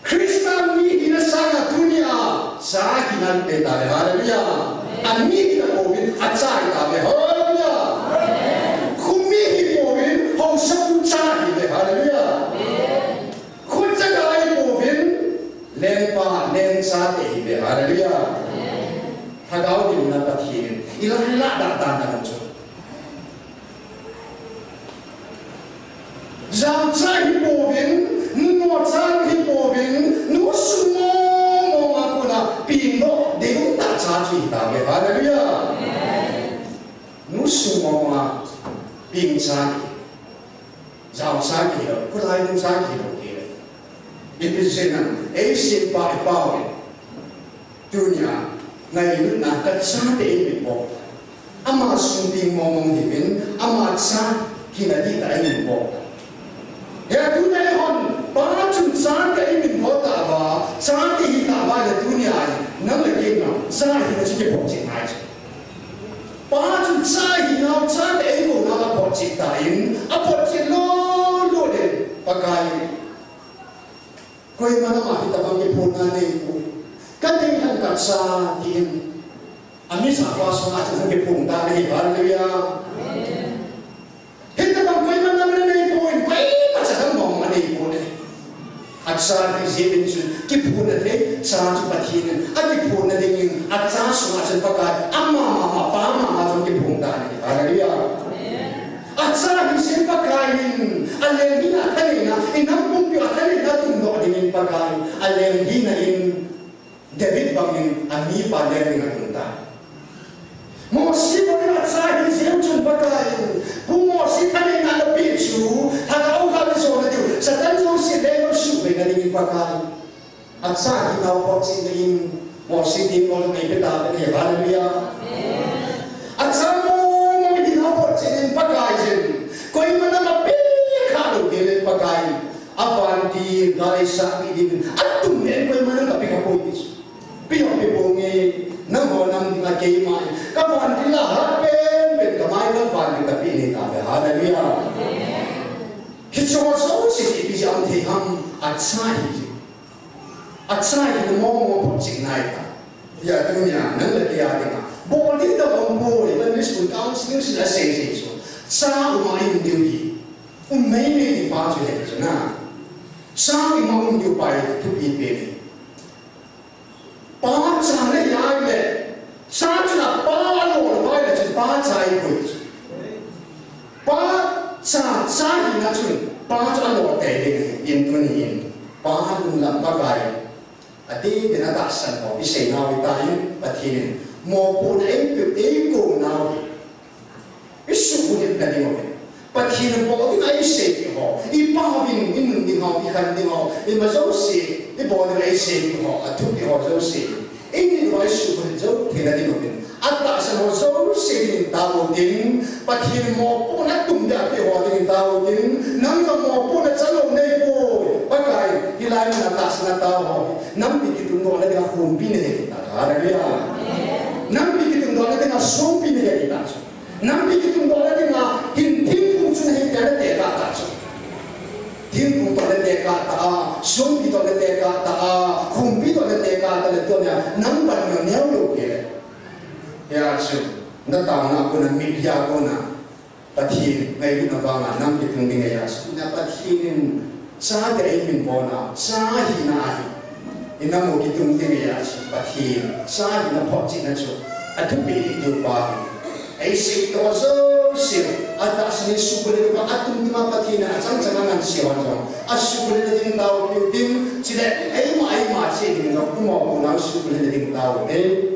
Christa mi hina sanga tunia, cha hina ahi tauve. Hallelujah. Ami hina pouvin, acha ahi tauve. Hallelujah. Khomi hi pouvin, haosapu cha ahiuve. Hallelujah. Khochaga hi pouvin, lengpa, lengchate ahiuve. Hallelujah. Lhagao gimna Pathen in, ilah ilah dah dan dan chu. Jaocha hipouvin, nunocha hipouvin, nusung mong mong a kona pengdoh ding tah cha chu hitauve. Hallelujah. Nusung mong mong a pengcha, jaocha kilou, khulai nungcha kilou kile. Ipi jeh ham, eisempa ipa uve. Tunia, ngailutna kachate eimin bol. Ama sung peng mong mong hiuvin, ama cha hina dihtah eimin bol. Hia tunia eihon, pa chun chate eimin bol tauva, chate hita uva le tunia, nang le kei ma, cha hina chu kiphotchet ngai chu. Pa chun cha hinau, chate eikonau aphotchet tan, aphotchet lou lou le, Pakai. Koima nama hitabang kiphonna neipoi. Kanei lhon kacha tin. Amisa pa sunga chun kiphong tan ahi, hallelujah. Hitabang koima nama neipoi, koima cha dang mong aneipoi. Acha hi jeh in chun kiphonna thei cha chu Pathen in, akiphonna dingin, acha sunga chun Pakai, ama mama, pa mama chun kiphong tan ahi, hallelujah. Acha hi jeh in Pakai in, aleng hina thaneina, inam pumpi a thaneina tungdoh dingin Pakai, aleng hina in, David bangin, amipa leng ding atung tan. Mosi bangin acha hi jeh chun Pakai in, Pu Mosi thaneina napeh chu, Lhagao Theng in jona diu, Satan jouse lengol suhbeina dingin Pakai. Acha hinau photchetna in, Mosi teng nol mei pe tauvin ahi, hallelujah. Acha mong mong hinau photchetna in Pakai jin, koima nama pekha lou kei le Pakai. Avantil, gal eisahpeh dingin, atum len koima nama kapeh khapoi ti chu. Peh ho peh ponge, nangho nam dinga keima in, kavantil a hat pen pen, kamai kavantil kapeh nei tauve, hallelujah. Hiche ho jouse chu ipi jeh a um thei ham, acha hi. Acha hi mong mong photchet ngai ta. Hia tunia, nang le kei a dinga. Bol ding dang umpoi, Bible school, counseling school a sei sei chu. Cha uma i um diu hi. Um mei mei ding pa chu ahi chu na. Cha uma um diu pa hi thupi pen ahi. Pa cha nahi ahile, cha chun apa alou ahile chun pa cha ahipoi chu. Pa cha, cha hina chun pa chu alou tei ding ahi, in tunin. Pa lunglam Pakai. Adeh in atahsan ho, isei nau ahitan, Pathen in mopohna eipeh, eikou nau hi. Isuhbulhit na ding uvin. Pathen in bol ding a eiseipeh ho. Ipa uvin, inun ding ho, ikhan ding ho. Ima jouse, ibol ding a eiseipeh ho. Athupeh ho jouse. Eini ho isuhbulhit jou theina ding uvin. Atahsan ho jouse dingin tao tin. Pathen in mopohna tum dia apeh ho dingin tao tin. Nang jong mopohna chalou neipoi. Pakai, hilai mun a tahsan a tao ho. Nampi kitungdohna dinga khompi nahi ta. Hallelujah. Nampi kitungdohna dinga songpi nahi ta. Nampi kitungdohna dinga hin thingphung chu nahi tia natekah ta chu. Thingphung toh natekah ta a, songpi toh natekah ta a, khompi toh natekah ta le tunia, nang pan neo neo lou kei le. Hia chu, nataona kona, mit a kona, Pathen ngailutna vanga nampi tung ding ahi a chu. Tunia Pathen in Chate eimin bolna, cha hina ahi. Inam u kitung ding ahi a chu Pathen, cha hina photchetna chu athupeh ding pa hi. Eisei to jouse, atahsan in suhbulhit pa atum ding a Pathen in achang chang a ngansi hon jong asuhbulhit ding taopeh u tin, chule eima eima che ding jong kumo kumo suhbulhit ding taopeh.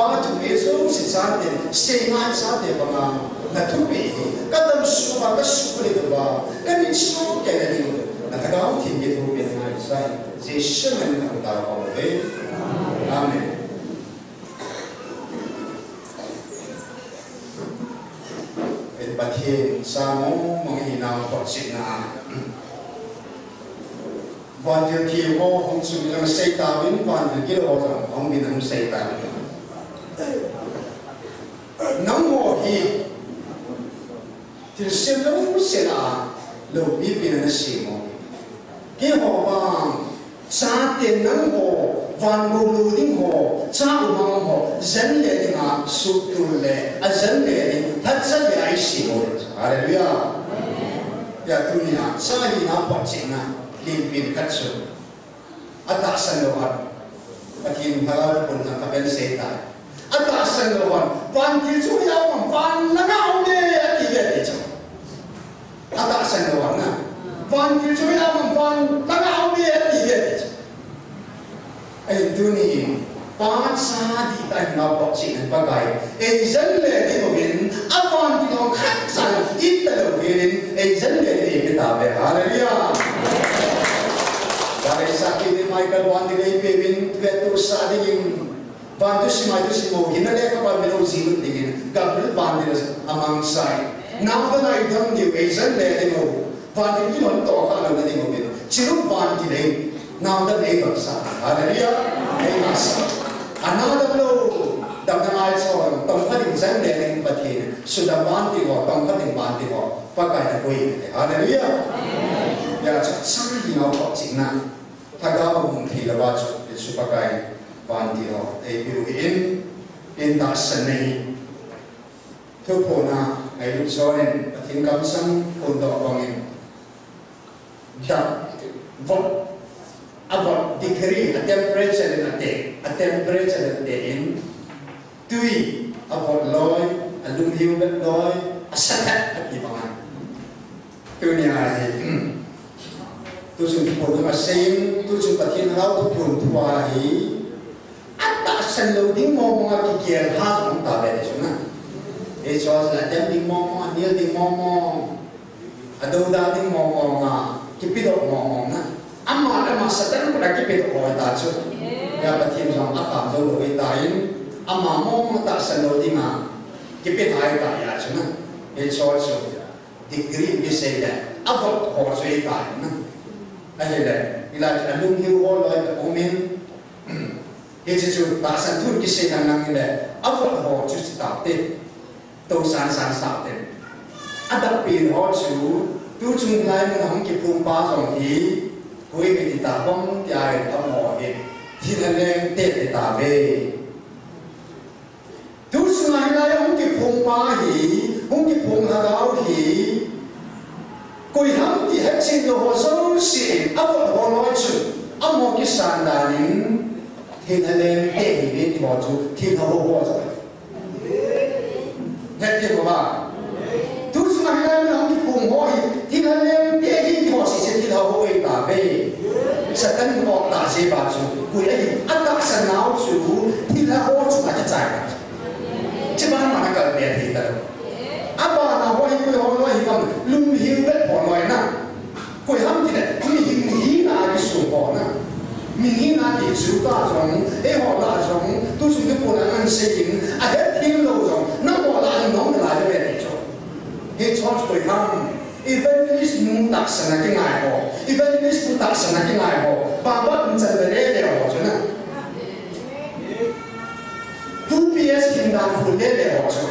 Pa thupeh jouse chate, seingai chate banga, na thupeh hi, ka damsung uva, ka sukle uva, ka mitsu kei na ding, na Lhagao Theng kithopi ngaisah in, Jesu min in ka thum tauve. Amen. Pathen cha mong mong hinau photchetna a. Vantil thi ho hung sung lang sei tauvin, vantil gil ho jong hung bin hung sei tauvin. Nangho hi thilse jouse lah a loupina nasem u. Keiho vang, chate nangho, van gou lou ding ho, cha umang ho, jen le dinga, suhtul le, ajen le ding, lhacha le a isem u. Hallelujah. Hia tunia, cha hina photchetna, limpin khat chu. Atahsan lou hon, Pathen Lhagao Thupha in kahin sei tai. Atahsan lou hon, vantil chu hoiya um ham, van langa um e, ati ve ati chu. Atahsan lou hon na. Vantil chu hoiya um ham, van langa um e, ati ve ati chu. Ahin tuni, Pa cha dihtah hinau photchetna Pakai. Eijen le ding uvin, avantil ho khat cha in, ita lou velin, eijen le ding eipeh tauve. Hallelujah. Vantil sa kit in Michael vantil eipeuvin, tuvet tu sa dingin. Van thusim mai thusim mo, hinna le kapa milo jilut dingin, Gabriel vantil amang sai. Nau dang a idon diu, eijen le ding u. Vantil kilhon toh kha louna ding uvin. Chiru vantil in. Nau dang eidon sa. Hallelujah. Eima sa. Ana dam lou. Dam dang ai so. Tongkha ding jen le ding Pathen. Sudam vantil ho. Tongkha ding vantil ho. Pakai na koi. Hallelujah. Hia chu cha hinau photchetna. Lhagao hung thei louva chu. Jesu Pakai vantil ho. Eipeh u hi in. In tahsan nei. Thuphon a, ngailut jonin, Pathen kamsang phondoh bangin. Dap, vot, avot degree, a temperature in ateh, a temperature in ateh in, tui, avot loi, alunghiu vet loi, asathat, ati banga. Tunia hi, tuchung thuphon a seiyin, tuchung Pathen Lhagao Thuphon thu ahi, atahsan lou ding mong mong a kigel ha jong um tauve ti chu na. Hiche chu adem ding mong mong, anel ding mong mong, adouda ding mong mong a, kipedoh mong mong na. Ama le ama Satan khut a kipedoh ho ta chu. Hia Pathen jong akham jou lou ahitan, ama mong mong tahsan lou ding a, kipe thei ta hia chu na. Hiche chu. Degree in kisei le, avot ho chu ahitai na. Ahile, hilai chu alunghiu ho loi bep um in. Hiche chu tahsan thu kisei lang lang hile, avot ho chu chu taute. Tosan san saute. Adap pen ho chu, tuchung lai mun a hung kiphong pa jong hi, koi kiti ta bang tia hin amo hi. Thilha leng te ti tauve. Tuchung a hilai a hung kiphong pa hi, hung kiphong lhagao hi, koi ham ti hetchen lou ho jouse in, avot ho loi chun, amaho kisan dan in, thilha leng te hi ve ti ho chu, thilha hou ho chu. Het thei bou va. Tuchung a hilai mun a hung kiphong ho hi, thilha leng te hi ti ho sese thilha hou ahi tauve. Satan in o ta se ba chu, koi ahi, atahsan nau chu, thilha hou chunga kichai ta. Chuban mana kalbe thei talou. Abana ho hi koi ho loi ham, lunghiu vet ho loi na. Koi ham tile, mihing hina a kisong ho na. Mihing hina ti chu ta jong, eiho lah jong, tuchung thuphon a ana seiyin, ahet thei lou jong, nangho lah jong nong nalai ve ti chu. Hiche chu koi ham, evangelist nu tahsan a kingai ho, evangelist nu tahsan a kingai ho, Baba umchan ve le le ho chu na. Two P S hindan fu le le ho chu.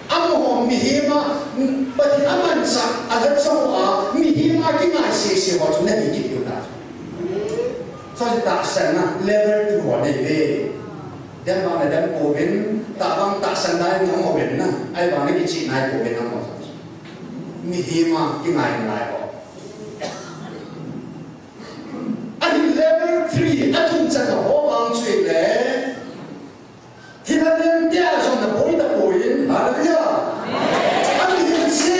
Amaho mihem a, Pathen a manchah, alhacha ho a, mihem a kingai sese ho chu nahi kit diu ta. Chu tahsan na, level two ho nei ve. Dem bang na dem pouvin, tabang tahsan dan in um uvin na, ahivang na kichih nai pouvin amaho. Mihem a kingai ngai ho. Ahin level three, athum chan ho vang chu le. Thilha leng te a jong na boi tapoi, hallelujah. Ahin se,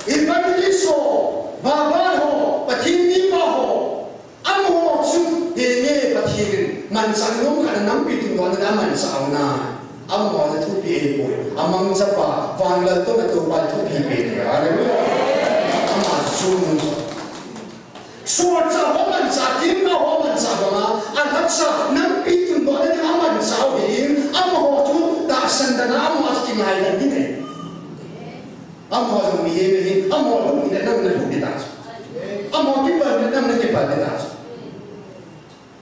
evangelist ho, Baba ho, Pathen mipa ho, amaho chu, henge Pathen in, manchah nom khat a nampi Tua na aman sa au na, amaho na thupi e poi. Amang chapa, van lal to na to pa thupi e. Hallelujah. Ama sung. Suacha ho mancha, themgao ho mancha banga, alhacha, nampi tun dohna ding amancha u hi, amaho chu tahsan dan a amaho chu kingai dan ding ahi. Amaho jong mihem ahi, amaho lungdei le nang na lungdei ta chu. Amaho kipal le nang na kipal ding ta chu.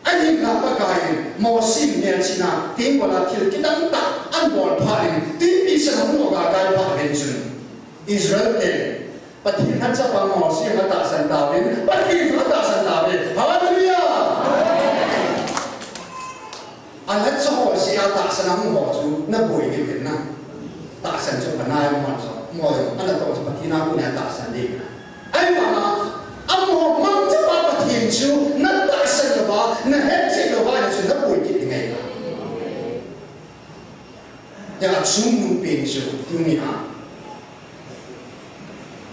Ahinla Pakai in Mosi melchihna, themgao a thil kidang tah abol phat in, twipi sanga hung lou a akai phat uvin chun, Israel te Pathen lhacha pa Mosi jong atahsan tauvin, Pathen jong atahsan tauve. Hallelujah! Alhacha ho jeh a tahsan a hung ho chu naboi diu ahi na. Tahsan chu panai mo chu, mo ana to chu Pathen a kon a tahsan ding. Ahivanga, amaho mangchapa Pathen chu natahsan louva, nahetchet louva, hichu naboi kit ding ahi. Hia chungnung pen chu, tunia.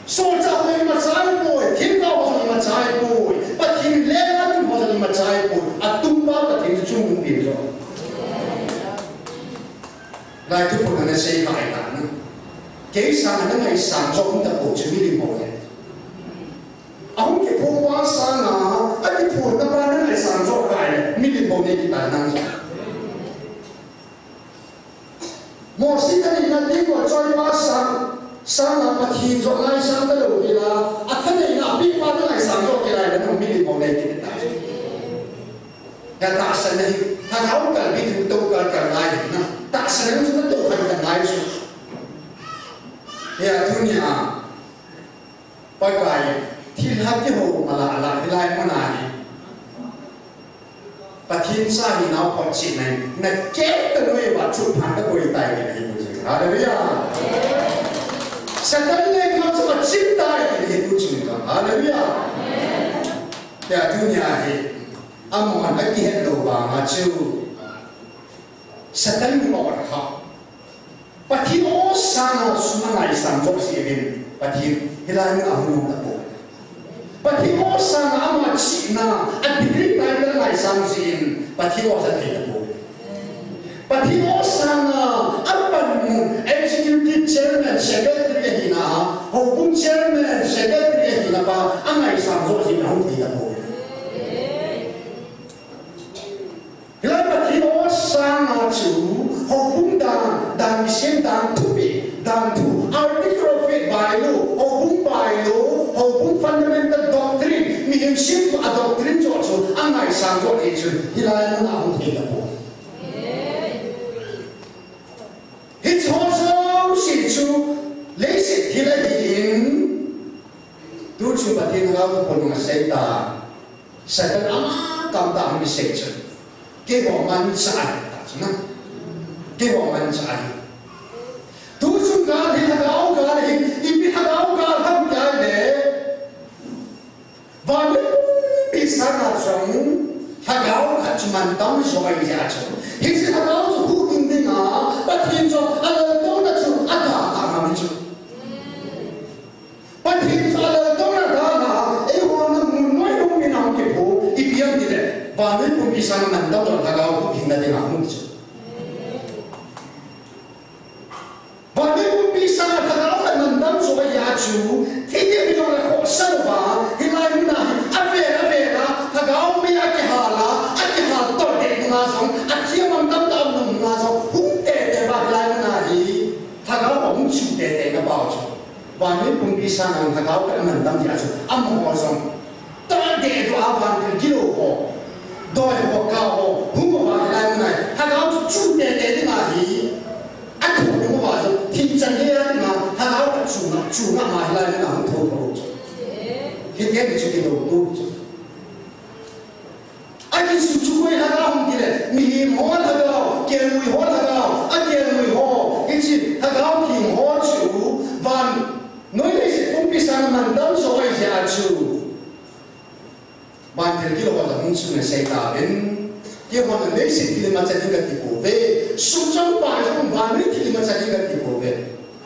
Solchah ho imacha ahipoi, themgao ho imacha ahipoi, Pathen lenga tum ho imacha ahipoi, atumpa Pathen chu chungnung pen chu. Lai thuphon a nasei kha ahitan. Kei sanga nangaisang joh um tapou chu milim ho ahi. Ahung kiphong pa sanga, akiphonna pa nangaisang joh kha ahi, milim ho nei kitan nang. Mosi thaneina ding ho choi pa sang, sanga Pathen joh ngaisang talou hila, athaneina ape pa nangaisang joh kilai le nang milim ho nei kitan. Ka tahsan ahi, lhagao kal bit u to kal kal ngai na. Tahsan ahi chu nato khan khan ngai chu. Hia tunia, Pakai, thilha kihou mala la, hilai mun a hi. Pathen cha hinau photchetna in, nakep talou uva chutphat kaboi tai ti nahi tu chu. Hallelujah. Satan lenga chu achim tai ti nahi tu chu. Hallelujah. Hia tunia hi. Amahon akihet lou vanga chu Satan mi aw kha. Pathen aw sanga chu angaisang joh jeh in Pathen hilai mun a hung um tapoi. Pathen aw sanga ama chihna a degree ngai le angaisang jeh in Pathen aw jat thei tapoi. Pathen aw sanga apanmun executive chairman, secretary ahina, houbung chairman, secretary ahina pa angaisang joh jeh in ahung thei tapoi. Hilai Pathen aw sanga chu, houbung dan, dan kisem dan thupi, dan thu, article of faith bylaw, houbung bylaw, houbung fundamental doctrine, mihem semthu a doctrine joh chu, angaisang joh jeh chun, hilai mun a hung thei tapoi. Hiche ho jouse chu, leiset thil ahin, tuchung Pathen lhagao thuphon a seita, Satan ama tamtah hung kisei chu. Keiho manchah ahi ta chu na. Keiho manchah ahi. Tuchung gal hi lhagao gal hi, ipi lhagao gal ham tia ahile. Vannoi pumpi sanga jong lhagao khat chu mantam joh ahi jeh a chu. Hiche lhagao chu huhhing dinga, Pathen chu alaltouna chu adalha ngam chu. Pathen chu alaltouna dalha, eiho na mun noi hung min a hung kiphong, ipi ham tile, vannoi pumpi sanga mantam joh lhagao huhhingna dinga hung chu. Vannoi pumpi sanga lhagao khat mantam joh ahi a chu, thil ding mi jong le khohsah louva, hilai mun a hi, avel, avel a, lhagao mei a kihal a, akihal tol deh nunga jong, athi a mantam tah a um nunga jong, hung tete uva hilai mun a hi, lhagao ahung chu tete na pau chu. Vannoi pumpi sanga lhagao khat amantam jeh a chu, amaho jong. Tah deh doh a vantil gilou ho, doi ho, ka ho, hung uva hilai mun a hi, lhagao chu chu tete dinga hi, athu ding uva chu, thil chan gei a dinga, lhagao chu chu ngam, chu ngam a hilai mun a hung tho ho chu. Hiti hi chu kilou tu chu. Akisuchu koi lhagao ham tile, mihem ho lhagao, kelngoi ho lhagao, akelngoi ho, hiche lhagao theng ho chu, vannoi leiset pumpi sanga mantam joh ahi jeh a chu. Vantil gilou ho jong hung chu nasei tauvin, keihon leiset thil imacha ding kati pouve, sum jong pai jong vannoi thil imacha ding kati pouve.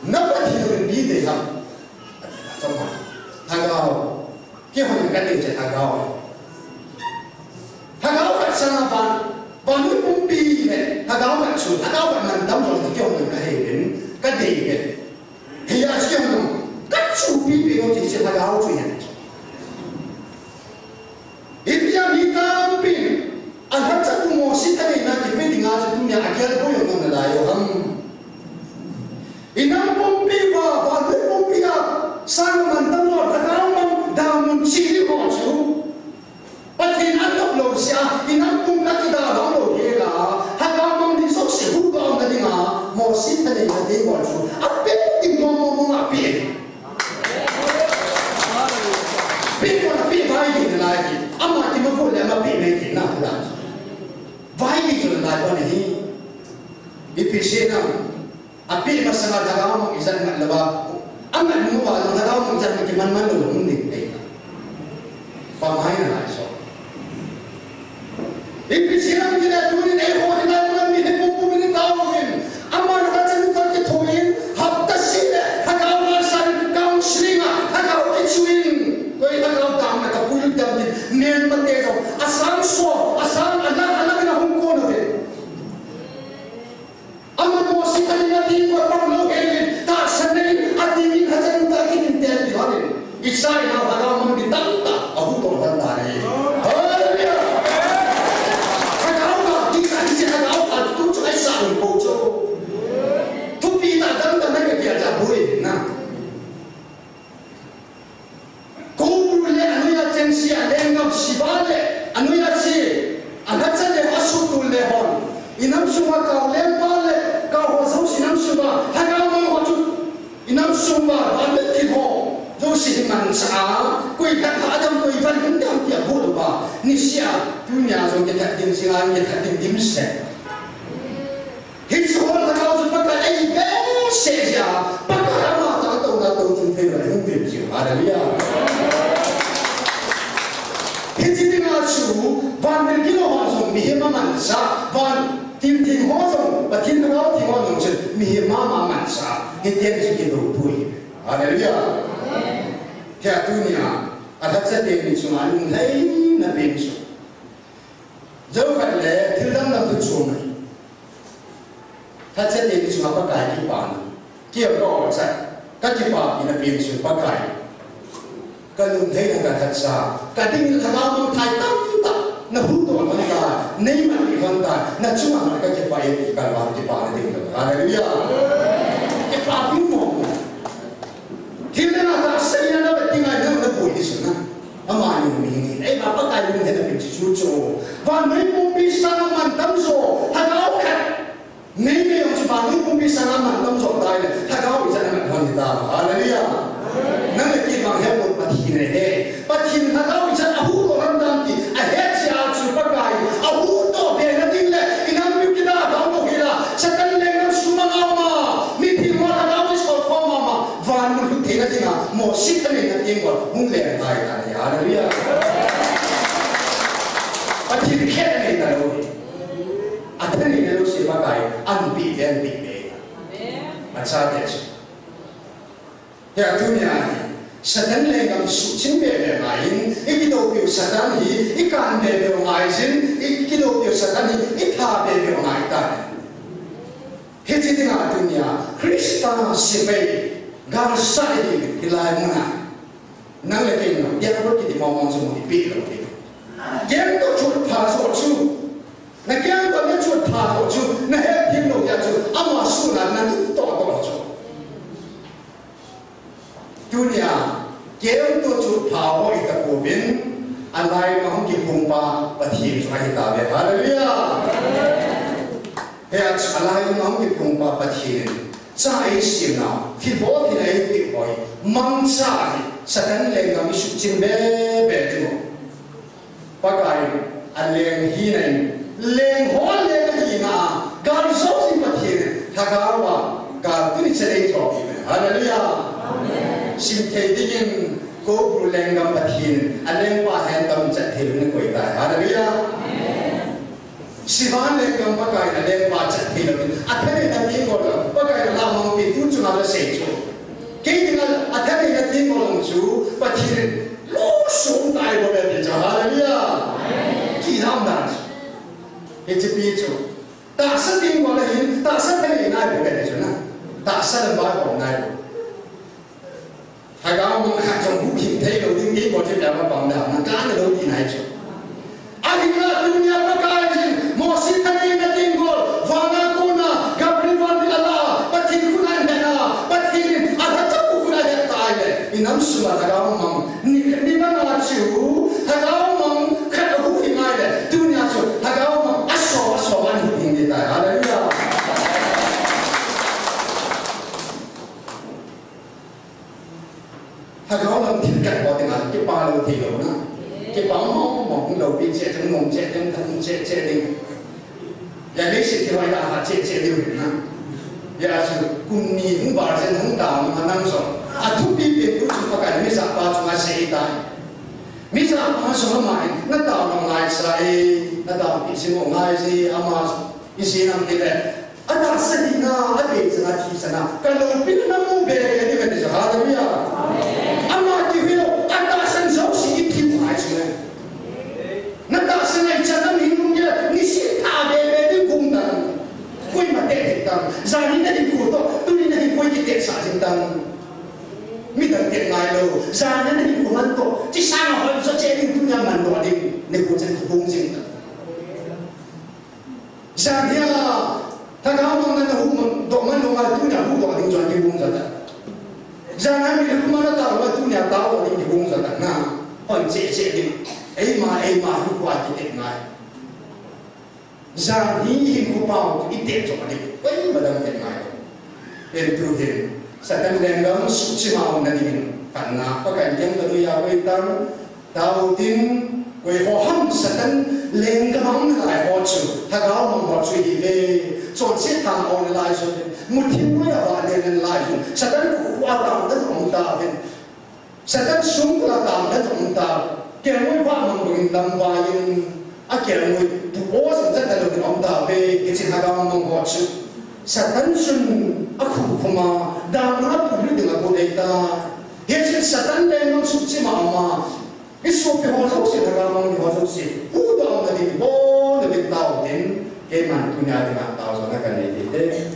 Na Pathen in ipi dei ham? Lhagao. Keihon kadei chu lhagao. Lhagao khat sanga van, vannoi pumpi le Lhagao khat chu, lhagao khat mantam jong chu kihong ding kahi in, kadei in. Hia chu kihong ding, kachupi pi lou chu hiche lhagao chu ahi. Ipi a mi tampi, alhacha pu Mosi thaneina kipe dinga chu tunia agelkhoh jong nalai u ham. Inam pumpi uva, vannoi pumpi a, sang mantam lou, lhagao mang damun chih ho chu. Pathen a nop lou jeh a, inam pumpi a kidalhah lou hel a, lhagao mang ding jouse huhdoh na dinga, Mosi thaneina teng ho chu, apeh ding mong mong mong a apeh. Peh mong a peh vaigei nalai hi, ama kimakhol le ama peh mai thei na pu dan. Vaigei chu nalai pon ahi. Ipi jeh ham. Apeh masanga lhagao mang ijat mat lou a. Amat mu a lhagao mang ijat mat kiman man lou hung ding tei. Pamai nalai so. Ipi jeh ham tile tunin eiho hilai mun a mi hi pumpi mi ni tauvin. Aman lhacha nu khat kithoin, hapta seh le, lhagao nasa in counseling a, lhagao kichuin. Koi lhagao dam na kapui lut dam din, men mate jong, asang so, asang alang, alang in ahung kon uve. Ama Mosi thaneina teng ho pang lou hel in, tahsan nei in, ading in lhacha nu tah kitin ten ti hon in. Isai nau lhagao mang ding tamtah, ahuhdoh lhon tan ahi. Hallelujah! Lhagao mang ding a hiche lhagao a tu chu ahi sa un po chu. Thupi tah dang dang na ka kia ja bui na. Kobru le anoiya chengse a lenggam Sheba le anoiya che, alhacha le asuhtul le hon. Inam sunga kau lengpa le kau ho jouse inam sunga, lhagao mang ho chu inam sunga, vannoi thil ho jouse hi manchah a, koi lhagao dam koi van hung dam tia bol uva. Niseh a, tunia jong kithat ding jing a, kithat ding dimset. Hiche ho lhagao chu Pakai a eipeh seh jeh a, Pakai ama tah a touna tou chung thei lou le hung vin jiu. Hallelujah. Hiche dinga chu, van thil kilo ho jong mihem amanchah, van thil theng ho jong, Pathen lhagao theng ho jong chu, mihem ama manchah. Hiti a chu kidou poi. Hallelujah. Hia tunia, alhacha teni chunga lunglhaina pen chu. Jou khat le, thil dang dang thu chom ahi. Lhacha teni chunga Pakai kipana. Kei ka o chat. Ka kipapi na pen chu Pakai. Ka lunglhaina ka lhacha. Ka ding lhagao mang thai tamtah. Na huhdoh lhon tan. Nei man lhon tan. Na chunga ka kipah e ti ka vang kipana ding lou. Hallelujah. Kipapi mo. Thil na tahsan na na ti ngai na na boi ti sun na. Amani mi ni. Ei, Pakai lunglhaina pen chu chu. Vannoi pumpi sanga mantam jo. Lhagao khat. Nei me jong chu vannoi pumpi sanga mantam jo tai le. Lhagao ijat na man hon ta. Hallelujah. Nang le kei vang he bol Pathen ahi. Pathen lhagao ijat ahuhdoh lhon tan ti. Ahet jeh a chu Pakai. Ahuhdoh be na ding le. Inam piu kidalhah lou hel a. Satan lenggam sumang a um a. Mipi ho lhagao ijat khom a um a. Van mun lhut theina dinga, Mosi thaneina teng ho, hung leng tai ta ahi. Hallelujah. Pathen khet anei talou. Athaneina jouse Pakai, anpeh ve, anpeh ve. Achate chu. Hia tunia hi, Satan lenggam suhchin be be ngai in, i kidoupi u Satan hi, i kan be be u ngai jin, i kidoupi u Satan hi, i tha be be u ngai ta. Hiche dinga tunia, Christa sepai, galsat i ding, hilai muna. Nang le kei na, diabol kiti mong mong chu mu ipi lou hi. Keng toh chutpha joh chu. Na keng toh na chutpha joh chu, na hethem lou jeh chu, ama suhna na tup toh toh chu. Tunia, keng toh chutpha ho itapouvin, alai ma hung kiphongpa Pathen chu ahitauve. Hallelujah! Hia chu alai ma hung kiphongpa Pathen, cha eisemna, thilbol thil eipeh ho hi, mangcha hi, Satan lenggam isuhchin be be ding u. Pakai, aleng hina in, leng ho leng hina, gal jou jing Pathen, lhagao a, gal tuni chan eithopeh uve. Hallelujah. Amen. Simthei dingin, Kobru lenggam Pathen, alengpa hentam chat thei lou na koi tai. Hallelujah. Amen. Sheba lenggam Pakai in alengpa chat thei lou in, athaneina teng ho la, Pakai in alamang pen tu chunga la sei chu. Kei dinga athaneina teng ho lang chu, Pathen in Losung tai bou ve ti chu, hallelujah. Kidam dan chu. Hiche pi chu. Tahsa Tingkol a hin, tahsa thanei nai bou ve ti chu na. Tahsa le Bible nai bou. Lhagao mang khat jong huhhing thei lou ding, kei bou chu pia ma pang da, na ka na lou ti nai chu. Ahinla tunia Pakai hin, Mosi thaneina tingkol, vana kona, Gabriel van a la, Pathen khut a hin a, Pathen in, a la chapu khut a hin tai le, i nam sunga lhagao mang, Ni, ni na nga chu, lhagao mang khat a huhhing ngai le, tunia chu, lhagao mang a so, a so, a huhhing ni tai. Hallelujah. Lhagao lam thil kat ko tinga, kipa lou thei lou na. Kipa mo, mo, hung lou pi che, chang nom che, chang thang che, che ding. Ya, leiset ti hoi la ha che che diu hin na. Ya, chu kum ni hung bar chen hung ta ma nang so. A thupi pen tu chu Pakai mi ja pa chunga sei tai. Mi ja pa so ma in, na ta ma ngai sa e, na ta pi si mo ngai si, ama so. I si nam ti le. A tahsa hina, a dei chana, thi chana. Ka loupi na mu be be ni ka ti sa. Hallelujah. Ama ti hi lo, a tahsan jouse i thi ngai chu ne. Na tahsan a i chan a mi hung ya, ni si tha be be ni gung dang. Koima te te dang. Jan hi na hinkho toh, tuni na hinkho i kite sa jing dang. Midang te ngai lou. Jan hi na hinkho man toh, chi sa na hoi so che ding tunia man doh ding. Ni ko chen ko gung jing dang. Jan hi a, lhagao mang na na hu mang, doh man lou ngai tunia hu doh ding jan ki gung jat a. Jan a mi le kuma na ta lou tunia ta lou ding ki gung jat a na. Hoi che che ding. Eima, eima, hu kwa ki te ngai. Jan hi hin ku pau tu i te jo ma ding. Koima dang te ngai. Pen tu hin. Satan lenggam suhchim a um na ding hin. Khat na, Pakai in kei ka nuia koi tang. Tao tin, koi ho ham Satan lenggam a um nalai ho chu. Lhagao mang ho chu hi ve. Chonset thang a um nalai chu. Muthim koi a va le nalai chu. Satan khu a tang dan um ta ve. Satan sung la tang dan um ta. Kelngoi va mang bangin lam vaiin a kelngoi tu o san chat ta lo um ta ve, kichi lhagao mang ho chu. Satan chun a khu khuma, dan a pu lu ding a bu dei ta. Hichun Satan lenggam suhchim a um a. I sopi ho jouse, lhagao mang ho jouse. Hu doh na ding bol na ding tao tin. Keiman tunia dinga tao jona kanei tite.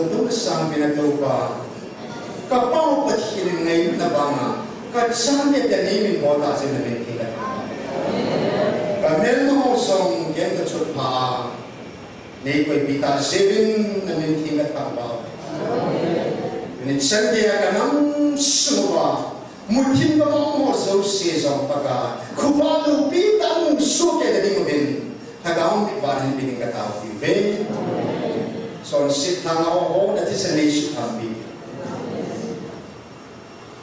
Nung sangpina Toupa, ka Pau Pathen in ngailutna banga ka chate te nei min bol tah jeh in na min thangvah. Ka melma ho jong ken ka chotpha a, nei koipi tah jeh in na min thangvah. Tuni chan geiya ka nam sunga muthim ka mong ho jouse jong Pakai, khuva loupi tah a nung soh kei na ding uvin, Lhagao Theng in vangin penin ka taopi uve. Chonset thanga ho, ho na thisan nei suhthampi.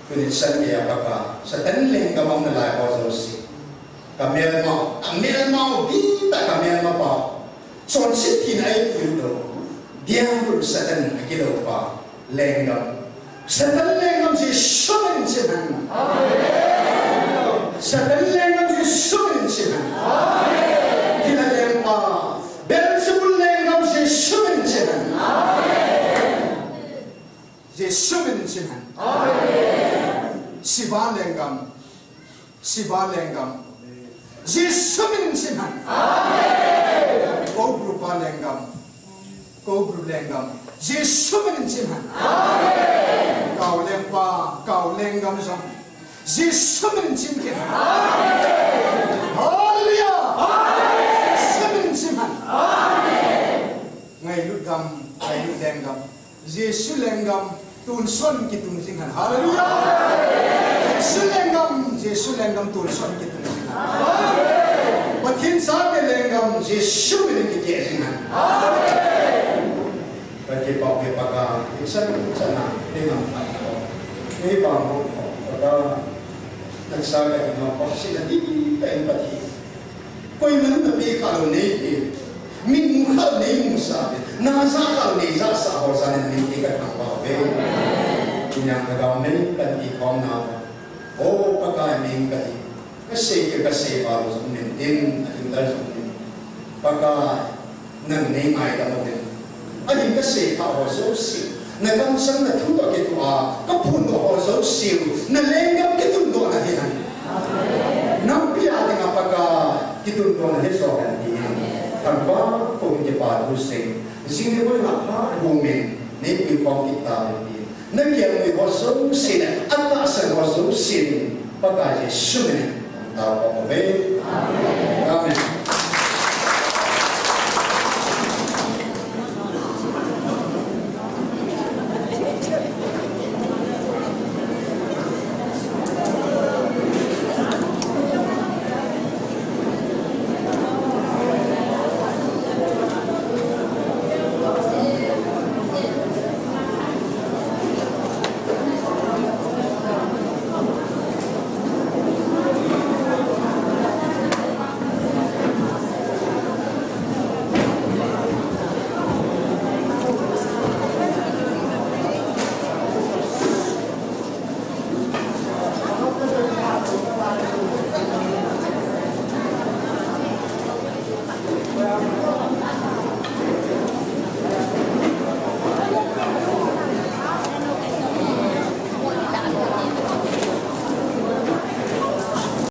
Tuni chan geiya Pakai, Satan lenggam a um nalai ho jouse, ka melma, ka melma u, dihtah ka melmapa u, chonset thina a eipui u Diabol Satan a kiloupa lenggam, Satan lenggam Jesu min in chemhen. Satan lenggam Jesu min in chemhen. Thina lengpa Beelzebul lenggam Jesu min in chemhen. Jesu min in chemhen. Siva lenggam, Siva lenggam Jesu min in chemhen. Cobra pa lenggam, Cobra lenggam Jesu min in chemhen. Cow lengpa, Cow lenggam jong Jesu min in chemhen. Hallelujah. Jesu min in chemhen. Ngailut gam, ngailut lenggam Jesu lenggam tonsot in kitung jing hen. Hallelujah. Jesu lenggam, Jesu lenggam tonsot in kitung jing hen. Pathen chate lenggam Jesu min in kikeh jing hen. Ka kipah uve Pakai, ichan chan a nei ngamphat nau, nei pang ho, Pakai, nang sa ka inau, Pakai, sina dihtah in Pathen, koiman na pe khalou nei pe, mit mu khalou nei musah pe, na ja khalou nei jasah ho jal in na min thangvah uve. Tuni a Lhagao Theng in nei panpi khom nau, O Pakai, min kahi, ka sei kei, ka sei val jong min tin, a ding lal jong min. Pakai, nang nei ngaidam uvin. Ahin ka seikhah ho jouse, na kamsang na thu toh kitoh a ka phondoh ho jouse u, na lenggam kitundohna hihen. Nampi a dinga Pakai kitundohna hijo hen tin, thangvah pouin kipa thu sei, jing le hoi a phat pumin nei puikhom kit tauvin tin, na kelngoi ho jouse le atahsan ho jouse in Pakai Jesu min in taokhom uve. Amen.